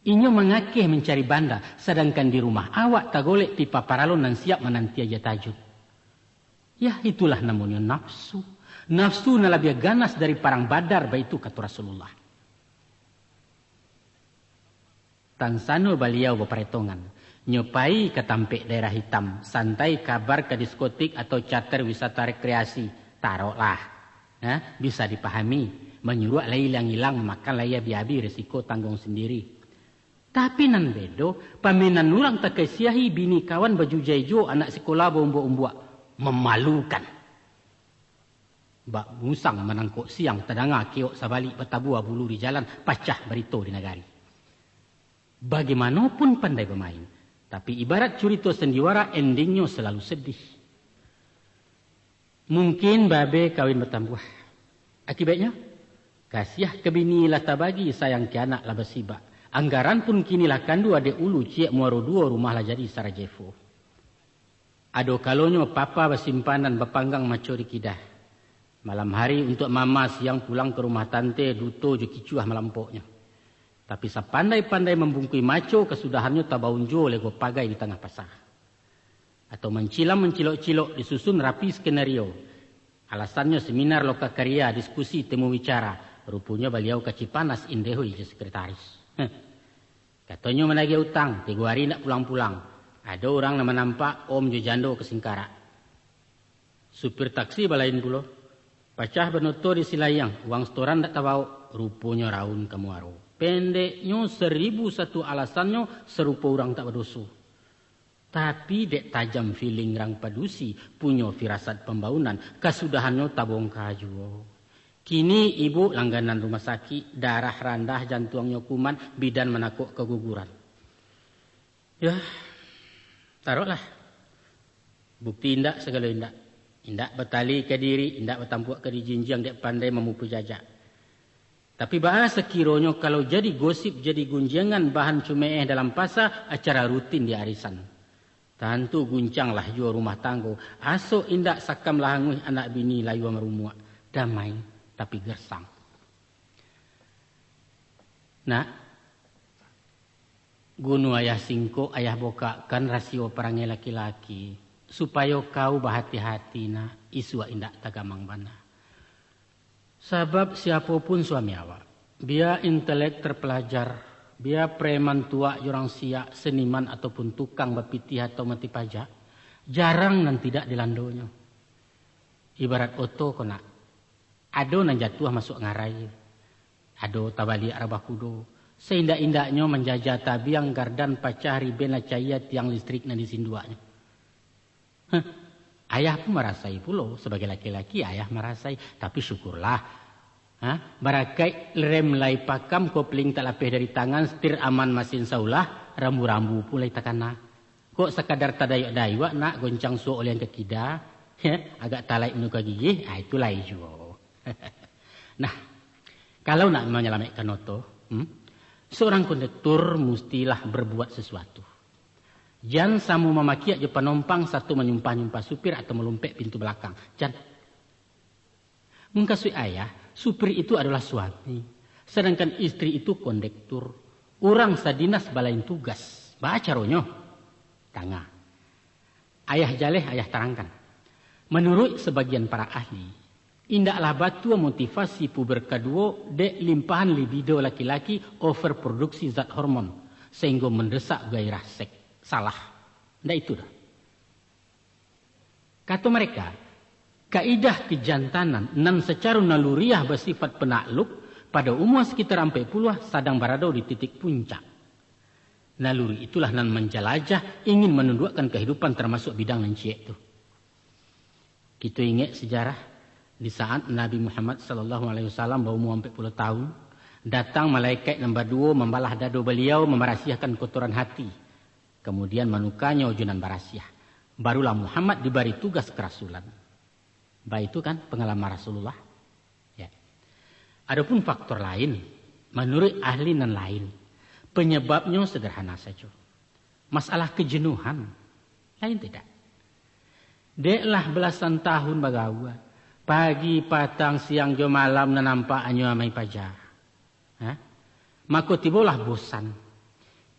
Inyo mangakeh mancari banda, sadangkan di rumah awak tagolek pipa paralon nan siap mananti aja tajun. Yah, itulah namonyo nafsu. Nafsu nan labiah ganas dari parang Badar, baitu kato Rasulullah. Tansano baliau baparetongan, nyo pai ka tampek daerah itam, santai kabar ka diskotik atau cater wisata rekreasi, taroklah. Nah, bisa dipahami, manyuruak lai ilang-ilang, makan lai abi-abi, resiko tangguang sendiri. Tapi nan bedo, pamenan urang takasiahi, bini kawan bajujai juo, anak sikola baumbuak-umbuak. Memalukan. Bak musang manangkok siang, tadanga keok sabalik, batabua bulu di jalan, pacah barito di nagari. Bagaimano pun pandai bamain, tapi ibarat curito sandiwara, endingnyo salalu sedih. Mungkin babe kawin batambuah. Akibatnyo, kasiah ka bini lah tabagi, sayang ka anak lah basibak. Anggaran pun kini lah kandu, adek ulu ciek muaro duo, rumah lah jadi Sarajevo. Ado kalonyo papa basimpanan, bapanggang maco di kidah. Malam hari untuak mama, siang pulang ka rumah tante, duto jo kicuah malampoknyo. Tapi sapandai-pandai mambungkui maco, kasudahannyo tabaun juo lego pagai di tangah pasa. Atau mancilam mancilok-cilok, disusun rapi skenario. Alasannyo seminar loka karya, diskusi temu bicara. Ruponyo baliau ka Cipanas, indehui jo sekretaris. Heh. Katonyo managih utang, tigo ari indak pulang-pulang. Ado urang nan manampak om jo jando ka Singkarak. Supir taksi balain pulo. Pacah banoto di Silaiang, uang setoran indak tabaok. Ruponyo raun ka muaro. Pendeknyo, seribu satu alasannyo, sarupo urang tak badoso. Tapi dek tajam feeling rang padusi, punyo firasat pambaunan, kasudahannyo tabongka juo. Kini ibu langganan rumah sakik, darah randah, jantuangnyo kumat, bidan manakok kaguguran. Yah, taroklah. Bukti indak sagalo indak. Indak batali ka diri, indak batampuak ka dijinjiang dek pandai mamupui jajak. Tapi baa sakironyo kalau jadi gosip, jadi gunjiangan, bahan cumeeh dalam pasa, acara rutin di arisan. Tantu guncanglah juo rumah tanggo, asok indak sakamlah anguih anak bini layua marumuak. Damai, tapi gersang. Nak, gunu ayah singkok, ayah bokakkan rasio parangai laki-laki, supayo kau bahati-hati, nak, isuak indak tagamang bana. Sabab siapo pun suami awak, bia intelek terpelajar, bia preman tuak jo urang siak, seniman ataupun tukang bapitih atau mati pajak, jarang nan tidak dilandonyo. Ibarat oto ko, nak, ado nan jatuah masuak ngarai, ado tabaliak rabah kudo, saindak-indaknyo manjajah tabiang, gardan pacah, riben lah caia, tiang listrik nan disinduaknyo. Heh, ayah pun marasai pulo, sabagai laki-laki, ayah marasai. Tapi syukurlah. Ha? Barakaik rem lai pakam, kopling tak lapeh dari tangan, setir aman masin saulah, rambu-rambu pun lai takana. Kok sakadar tadayuak-dayuak, nak, goncang suok oliang ka kida, heh, agak talaik manuka gigih, ah, itu lai juo. Nah, kalau nak manyalamaikkan oto, hmm, seorang kondektur mustilah berbuat sesuatu. Jan samo mamakiak jo panompang, sato manyumpah-nyumpah supir atau malompek pintu balakang. Jan. Mukasuik ayah, supir itu adolah suami, sadangkan istri itu kondektur. Urang sadinas balain tugas. Baa caronyo? Tangah. Ayah jaleh, ayah tarangkan. Manuruik sabagian para ahli, indaklah batua motivasi puber kaduo dek limpahan libido laki-laki, overproduksi zat hormon, sahinggo mandesak gairah seks. Salah. Ndak itu doh. Kato mereka, kaidah kejantanan nan sacaro naluriah basifat penakluk pada umua sakitar ampek puluah sadang barado di titik puncak. Naluri itulah nan manjalajah, ingin manunduakkan kahidupan, tarmasuak bidang nan ciek tu. Kito ingek sejarah, di saat Nabi Muhammad sallallahu alaihi wasallam baumua ampek puluah tahun, datang malaikat nan baduo mambalah dado baliau, mambarasiahkan kotoran hati, kamudian manukanyo jo nan barasiah. Barulah Muhammad dibari tugas karasulan. Baitu kan pangalaman Rasulullah? Ya. Adopun faktor lain, manuruik ahli nan lain, panyababnyo sederhana sajo. Masalah kajenuhan, lain tidak. Dek lah balasan tahun bagaua, pagi, patang, siang, jo malam nan nampak hanyo amai paja. Ha? Mako tibolah bosan.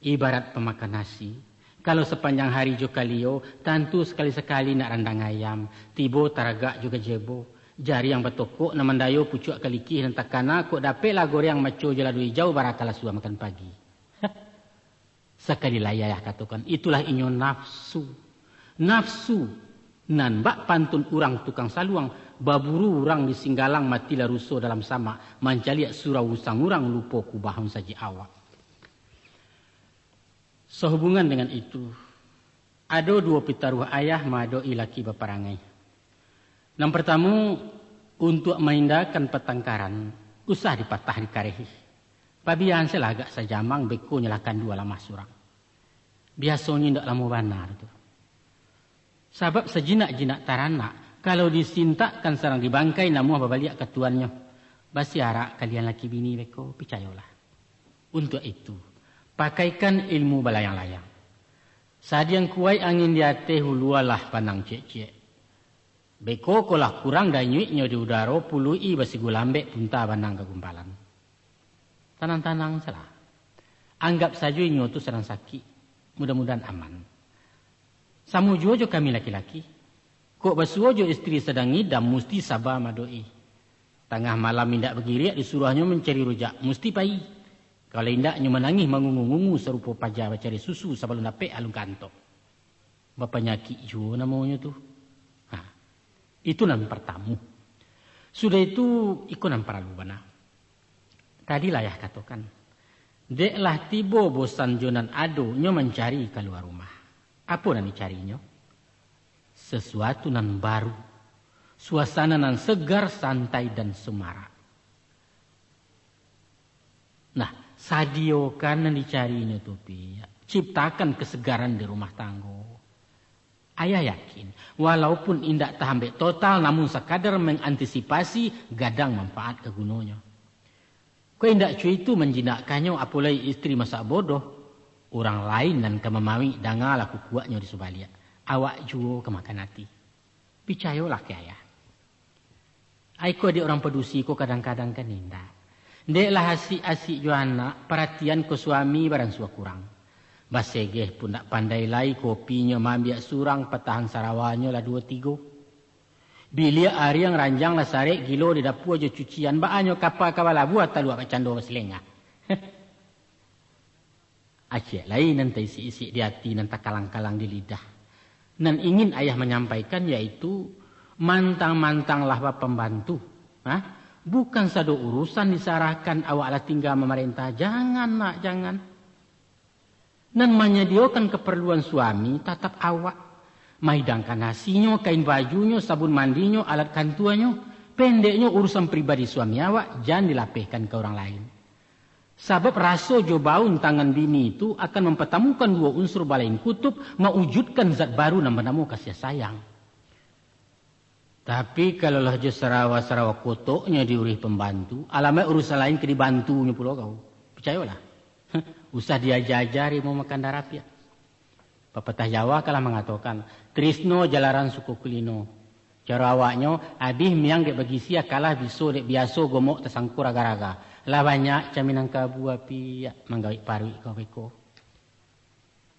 Ibarat pamakan nasi, kalau sapanjang hari jo kalio, tantu sakali-sakali nak randang ayam, tibo taragak jo gajebo, jariang batokok nan mandayo pucuak kalikih nan takana, kok dapeklah goreang maco jo lado ijau, barakalah suah makan pagi. Sakali lai ayah katokan, itulah inyo nafsu. Nafsu nan bak pantun urang tukang saluang, baburu urang di Singgalang, matilah ruso dalam samak, mancaliak surau usang urang, lupo kubahun sajik awak. Sahubungan dengan itu, ado duo pitaruah ayah maadoki laki baparangai. Nan partamo, untuak mahindakan patangkaran, usah dipatah dikarehi. Pabian se lah agak sajamang, beko nyo lah kandu alamah surang. Biasonyo indak lamo bana tu. Sabab sajinak-jinak taranak, kalau disintakkan sarang dibangkai, namuah babaliak ka tuannyo. Basiarak kalian laki bini beko, picayolah. Untuak itu, pakaikan ilmu balayang-layang. Sadiang kuaik angin di ateh, ulualah panang ciek-ciek. Beko ko lah kurang danyuiknyo di udaro, puluik-i basigulambek, punta banang ka gumpalan. Tanang-tanang salah. Anggap sajo inyo tu sadang sakik. Mudah-mudahan aman. Samo juo jo kami laki-laki. Kok basuo jo istri sadang ngidam, musti saba maadoki. Tangah malam indak bagiriak, disuruahnyo mancari rujak, musti pai. Kalau indak, nyo manangih mangungu-ngungu sarupo paja bacari susu sabalun dapek alun kantok. Bapanyakik juo namonyo tu. Ha, itu nan partamo. Sudah itu, iko nan paralu bana. Tadi lah Ayah katokan, dek lah tibo bosan jo nan ado, nyo mancari kalua rumah. Apo nan dicarinyo? Sasuatu nan baru, suasana nan segar, santai, dan semarak. Nah, sadiokan nan dicarinyo tu, Piak. Ciptakan kesegaran di rumah tanggo. Ayah yakin, walaupun indak tahambek total, namun sakadar mengantisipasi, gadang manfaat ka gunonyo. Kok indak cuitu manjinakkannyo, apo lai istri masak bodoh, urang lain nan ka mamawik, dangalah kukuaknyo di subaliak, awak juo ka makan ati. Picayolah ka ayah. Ai ko dek urang padusi ko kadang-kadang kan indak. Dek lah asik-asik jo anak, paratian ko suami baransua kurang. Basegeh pun ndak pandai lai, kopinyo maambiak surang, patahan sarawanyo lah duo tigo. Biliak ariang ranjang lah sarek, gilo di dapua jo cucian, baanyo kapa ka balabuah taluak bakcando basilengah. Acek lai nan taisik-isik di ati, nan takalang-kalang di lidah. Nan ingin ayah manyampaikan yaitu, mantang-mantanglah bapambantu. Ha? Bukan sado urusan disarahkan awak lah tingga mamarentah. Jangan, nak, jangan. Nan manyadiokan kaparluan suami tatap awak. Maidangkan nasinyo, kain bajunyo, sabun mandinyo, alat kantuanyo. Pendeknyo, urusan pribadi suami awak, jan dilapehkan ka urang lain. Sabab raso jo baun tangan bini tu akan mampatamukan duo unsur balain kutub, maujudkan zat baru nan banamo kasiah sayang. Tapi, kalau lah jo sarawa-sarawa kotoknyo diurih pambantu, alamaik urusan lain ka dibantunyo pulo kau. Picayolah. Usah diaja-aja harimau makan darah, Piak. Papatah Jawa kan lah mangatokan, "Trisno jalaran suko kulino." Caro awaknyo, abih miang dek bagisiah, kalah biso dek biaso, gomok tasangkur agar-agar. Lah banyak camin nan kabua, Piak, manggawik paruik kau beko.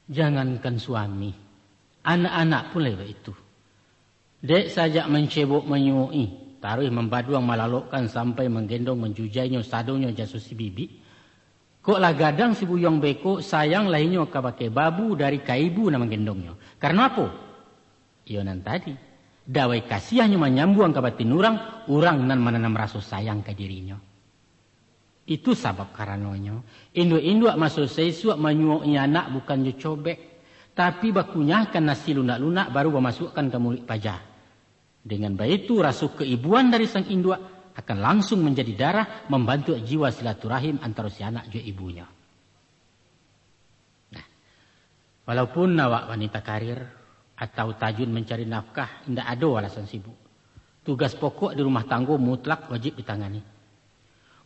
Jangankan suami, anak-anak pun lai baitu. Dek sajak mancebok manyuok-i, taruih mambaduang malalokkan sampai manggendong manjujainyo sadonyo jan susi bibik. Kok lah gadang si buyuang beko, sayang lah inyo ka bakeh babu dari ka ibu nan manggendongnyo. Karano apo? Iyo nan tadi, dawai kasiahnyo manyambuang ka batin urang, urang nan mananam raso sayang ka dirinyo. Itu sabab karanonyo, induak-induak maso saisuak manyuok-i anak bukan jo cobek, tapi bakunyahkan nasi lunak-lunak baru bamasuakkan ka muluik paja. Dengan baitu, raso kaibuan dari sang induak akan langsung manjadi darah, mambantuak jiwa silaturahim antaro si anak jo ibunyo. Nah, walaupun awak wanita karir atau tajun mancari nafkah, indak ado alasan sibuk. Tugas pokok di rumah tanggo mutlak wajib ditangani.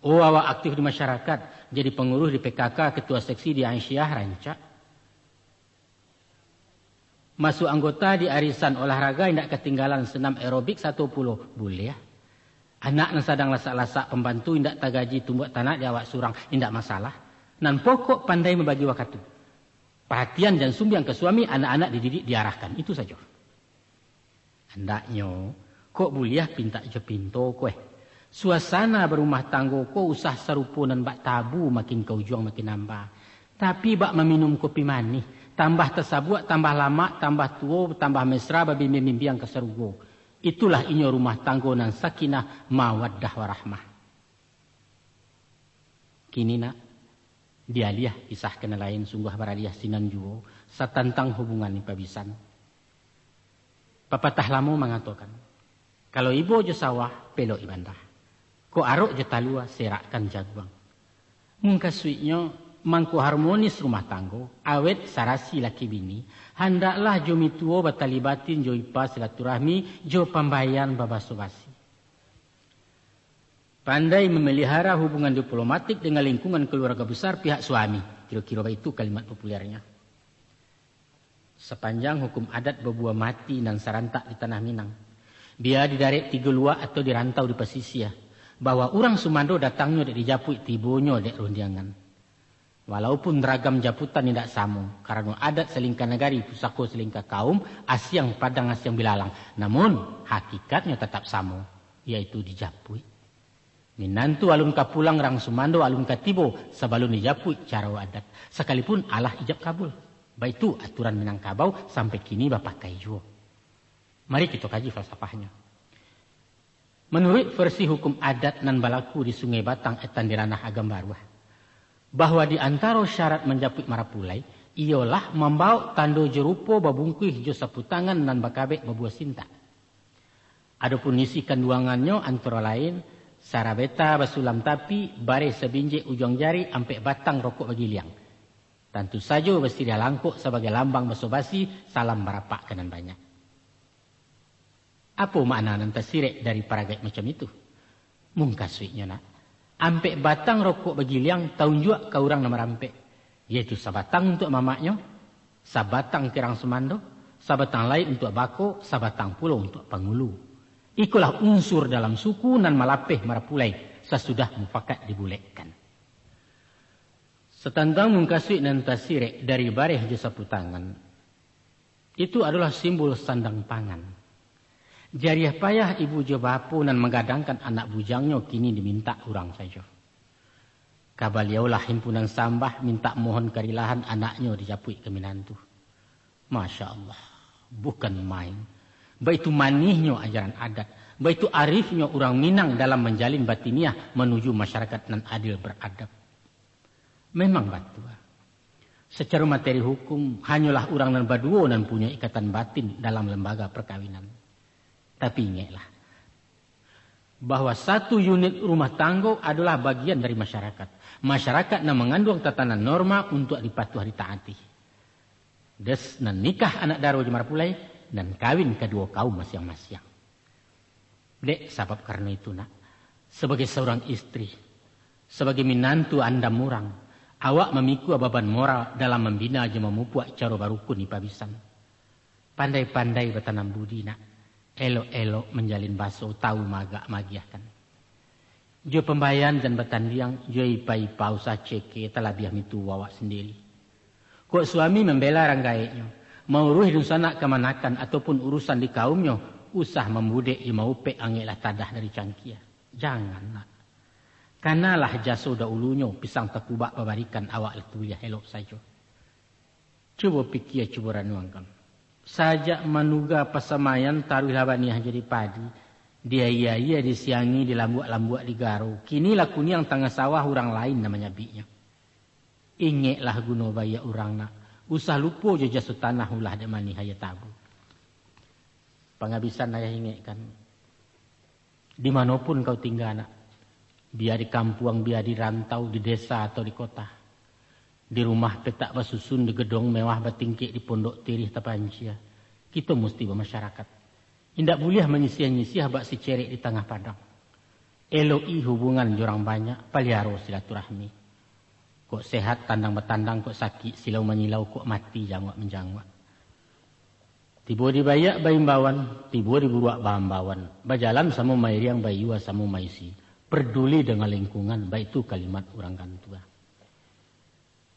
Oh, awak aktif di masyarakat, jadi pangurus di P K K, ketua seksi di Aisyah, rancak. Masuak anggota di arisan olahraga, indak katinggalan senam aerobik sato pulo, buliah. Anak nan sadang lasak-lasak pambantu, indak tagaji tumbuak tanak di awak surang, indak masalah. Nan pokok pandai mambagi wakatu. Parhatian jan sumbiang ka suami, anak-anak dididik, diarahkan. Itu sajo. Andaknyo, kok buliah pintak jo pinto ko eh. Suasana barumah tanggo ko usah sarupo nan bak tabu, makin ka ujuang makin amba. Tapi bak maminum kopi manih, tambah tasabuak, tambah lamak, tambah tuo, tambah mesra, babimbiang-bimbiang ka sarugo. Itulah inyo rumah tanggo nan sakinah, mawaddah, warahmah. Kini nak, dialiah kisah ka nan lain, sungguah baraliah sinan juo, satantang hubungan ni pabisan. Papatah lamo mangatokan, kalau ibo jo sawah, pelok ibanda. Kok arok jo talua, serakkan jaguang. Mukasuiknyo, mangko harmonis rumah tanggo, awet sarasi laki bini, handaklah jo mituo batali batin jo ipa silaturahmi, jo pambaian babaso basi. Pandai mamelihara hubungan diplomatik dengan lingkungan keluarga besar pihak suami, kiro-kiro baitu kalimat populernya. Sapanjang hukum adat babuah mati nan sarantak di tanah Minang, bia di darek tigo luak atau di rantau di pasisia, bahwa urang sumando datangnyo dek di japuik, tibonyo dek rundiangan. Walaupun ragam japutan indak samo, karano adat salingka nagari, pusako salingka kaum, asiang padang asiang bilalang, namun hakikatnyo tatap samo, yaitu di japuik. Minantu alun ka pulang, rang sumando alun ka tibo, sabalun di japuik caro adat. Sakalipun alah ijab kabul, baitu aturan Minangkabau, sampai kini bapakai juo. Mari kito kaji falsafahnyo. Manuruik versi hukum adat nan balaku di Sungai Batang Etan di Ranah Agam Baruah, bahwa di antaro syarat manjapuik marapulai, iyolah mambaok tando jo rupo babungkuih jo saputangan nan bakabek babuah sintak. Adopun isi kanduangannyo antaro lain, sarabeta basulam tapi, bareh sabinjek ujuang jari, ampek batang rokok bagiliang. Tantu sajo basiriah langkok sabagai lambang baso-basi, salam barapak ka nan banyak. Apo makna nan tasirek dari paragaik macam itu? Mungkasuiknyo nak, ampek batang rokok bagiliang taunjuak ka urang nan marampek, yaitu sabatang untuak mamaknyo, sabatang kirang sumando, sabatang lai untuak bako, sabatang pulo untuak pangulu. Ikolah unsur dalam suku nan malapeh marapulai sasudah mufakat dibulekkan. Satantang mungkasuik nan tasirek dari bareh jo saputangan, itu adolah simbol sandang pangan. Jariah payah ibu jo bapo nan manggadangkan anak bujangnyo kini dimintak urang sajo. Ka baliaulah himpunan sambah mintak mohon karilahan anaknyo dijapuik ka minantu. Masya Allah, bukan main. Baitu manihnyo ajaran adat, baitu arifnyo urang Minang dalam manjalin batiniah manuju masyarakat nan adil beradab. Memang batua. Sacaro materi hukum, hanyolah urang nan baduo nan punyo ikatan batin dalam lembaga perkawinan. Tapi ingeklah, bahwa satu unit rumah tanggo adolah bagian dari masyarakat. Masyarakat nan manganduang tatanan norma untuak dipatuah ditaati. Des nan nikah anak daro jo marapulai, nan kawin kaduo kaum masiang-masiang. Dek sabab karano itu, nak, sabagai saurang istri, sabagai minantu andam urang, awak mamikua baban moral dalam mambina jo mamupuak caro barukun di pabisan. Pandai-pandai batanam budi, nak, elok-elok manjalin baso, tau maagak maagiahkan. Jo pambayan jan batandiang, jo ipa-ipa usah ceke, talabiah mintuo awak sandiri. Kok suami mambela urang gaeknyo, mauruih dunsanak kamanakan ataupun urusan di kaumnyo, usah mambudek jo maupek angeklah tadah dari cangkia. Janganlah. Kanalah jaso dahulunyo, pisang takubak babarikan, awak lah tuliah elok sajo. Cubo pikia, cubo ranuangkan. Sajak manuga pasamaian taruihlah baniah jadi padi, diaia-ia, disiangi, dilambuak-lambuak, digaro. Kini lah kuniang tangah sawah urang lain nan manyabiknyo. Ingeklah guno baiak urang, nak. Usah lupo jo jaso tanah ulah dek manih aia tabu. Pangabisan ayah ingekkan. Di mano pun kau tingga, nak. Bia di kampuang, bia di rantau, di desa atau di kota. Di rumah petak basusun, di gedong mewah batingkek, di pondok tirih tapancia. Kito musti bamasyarakat. Indak buliah manyisiah-nyisiah bak si cerek di tangah padang. Eloki hubungan jo urang banyak, paliaro silaturahmi. Kok sehat tandang batandang, kok sakik silau manyilau, kok mati janguak manjanguak. Tibo di baiak baimbauan, tibo di buruak baambauan, bajalan samo mairiang, baiyua samo maisi, parduli dengan lingkungan, baitu kalimat urang kantua.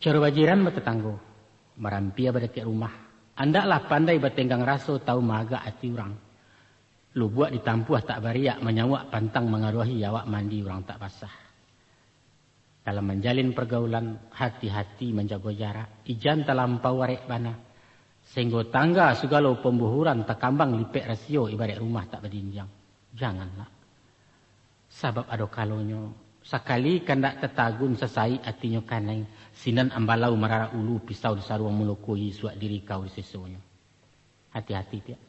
Caro bajiran batatanggo, marampia badakek rumah, andaklah pandai batenggang raso, tau maagak ati urang. Lubuak ditampuah tak bariak, manyauak pantang mangaruahi, awak mandi urang tak basah. Dalam manjalin pargaulan, hati-hati manjago jarak, ijan talampau arek bana, sahinggo tangga sagalo pambuhuran, takambang lipek rasio, ibarek rumah tak badindiang. Janganlah. Sabab ado kalonyo, sakali kandak tatagun, sasaik atinyo kanai, sinan ambalau mararak ulu, pisau disaruang malokoi, suak diri kau disesonyo. Hati-hati, piak.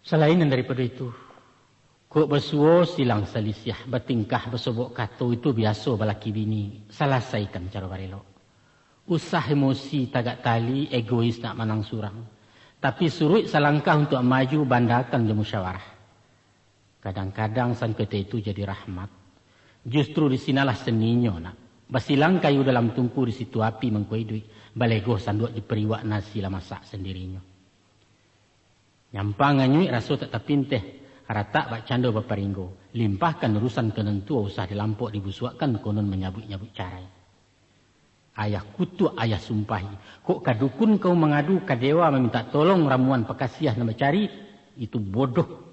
Salain nan daripado itu, kok basuo silang salisiah, batingkah basobok kato, itu biaso balaki bini, salasaikan caro barelok. Usah emosi tagak tali, egois nak manang surang. Tapi suruik salangkah untuak maju, bandakan jo musyawarah. Kadang-kadang sangketo itu jadi rahmat. Justru di sinalah seninyo, nak. Basilang kayu dalam tungku, di situ api mangko iduik, balegoh sanduak di pariuak, nasi lah masak sandirinyo. Nyampang anyuik raso tak tapinteh, ratak bak cando baparinggo, limpahkan urusan ka nan tuo, usah dilampok dibusuakkan, konon manyabuik-nyabuik carai. Ayah kutuak, ayah sumpahi. Kok ka dukun kau mangadu, ka dewa mamintak tolong, ramuan pakasiah nan bacari, itu bodoh.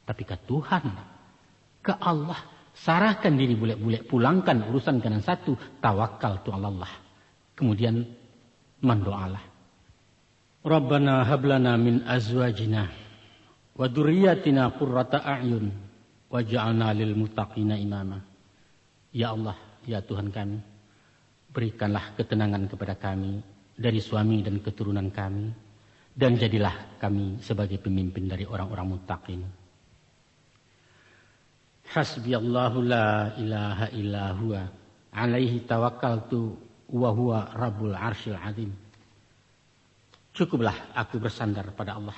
Tapi ka Tuhan, ka Allah, sarahkan diri bulek-bulek, pulangkan urusan ka nan satu, tawakal tu Allah. Kemudian mandoalah. Rabbana hablana min azwajina wa dzurriyyatina qurrata a'yun waj'alna lil muttaqina imama. Ya Allah, ya Tuhan kami, berikanlah ketenangan kepada kami dari suami dan keturunan kami, dan jadilah kami sebagai pemimpin dari orang-orang muttaqin. Hasbiyallahu la ilaha illa huwa, alaihi tawakkaltu wa huwa rabbul arsyil azim. Cukuplah aku bersandar pada Allah.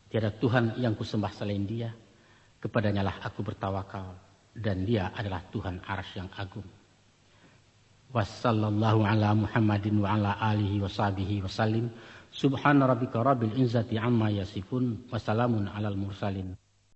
Tiada Tuhan yang kusembah selain Dia. Kepadanyalah aku bertawakal, dan Dia adalah Tuhan Arsy yang agung. Wassallallahu ala Muhammadin wa ala alihi wa sahbihi wa sallim. Subhana rabbika rabbil izzati amma yasifun. Wasalamun alal mursalin.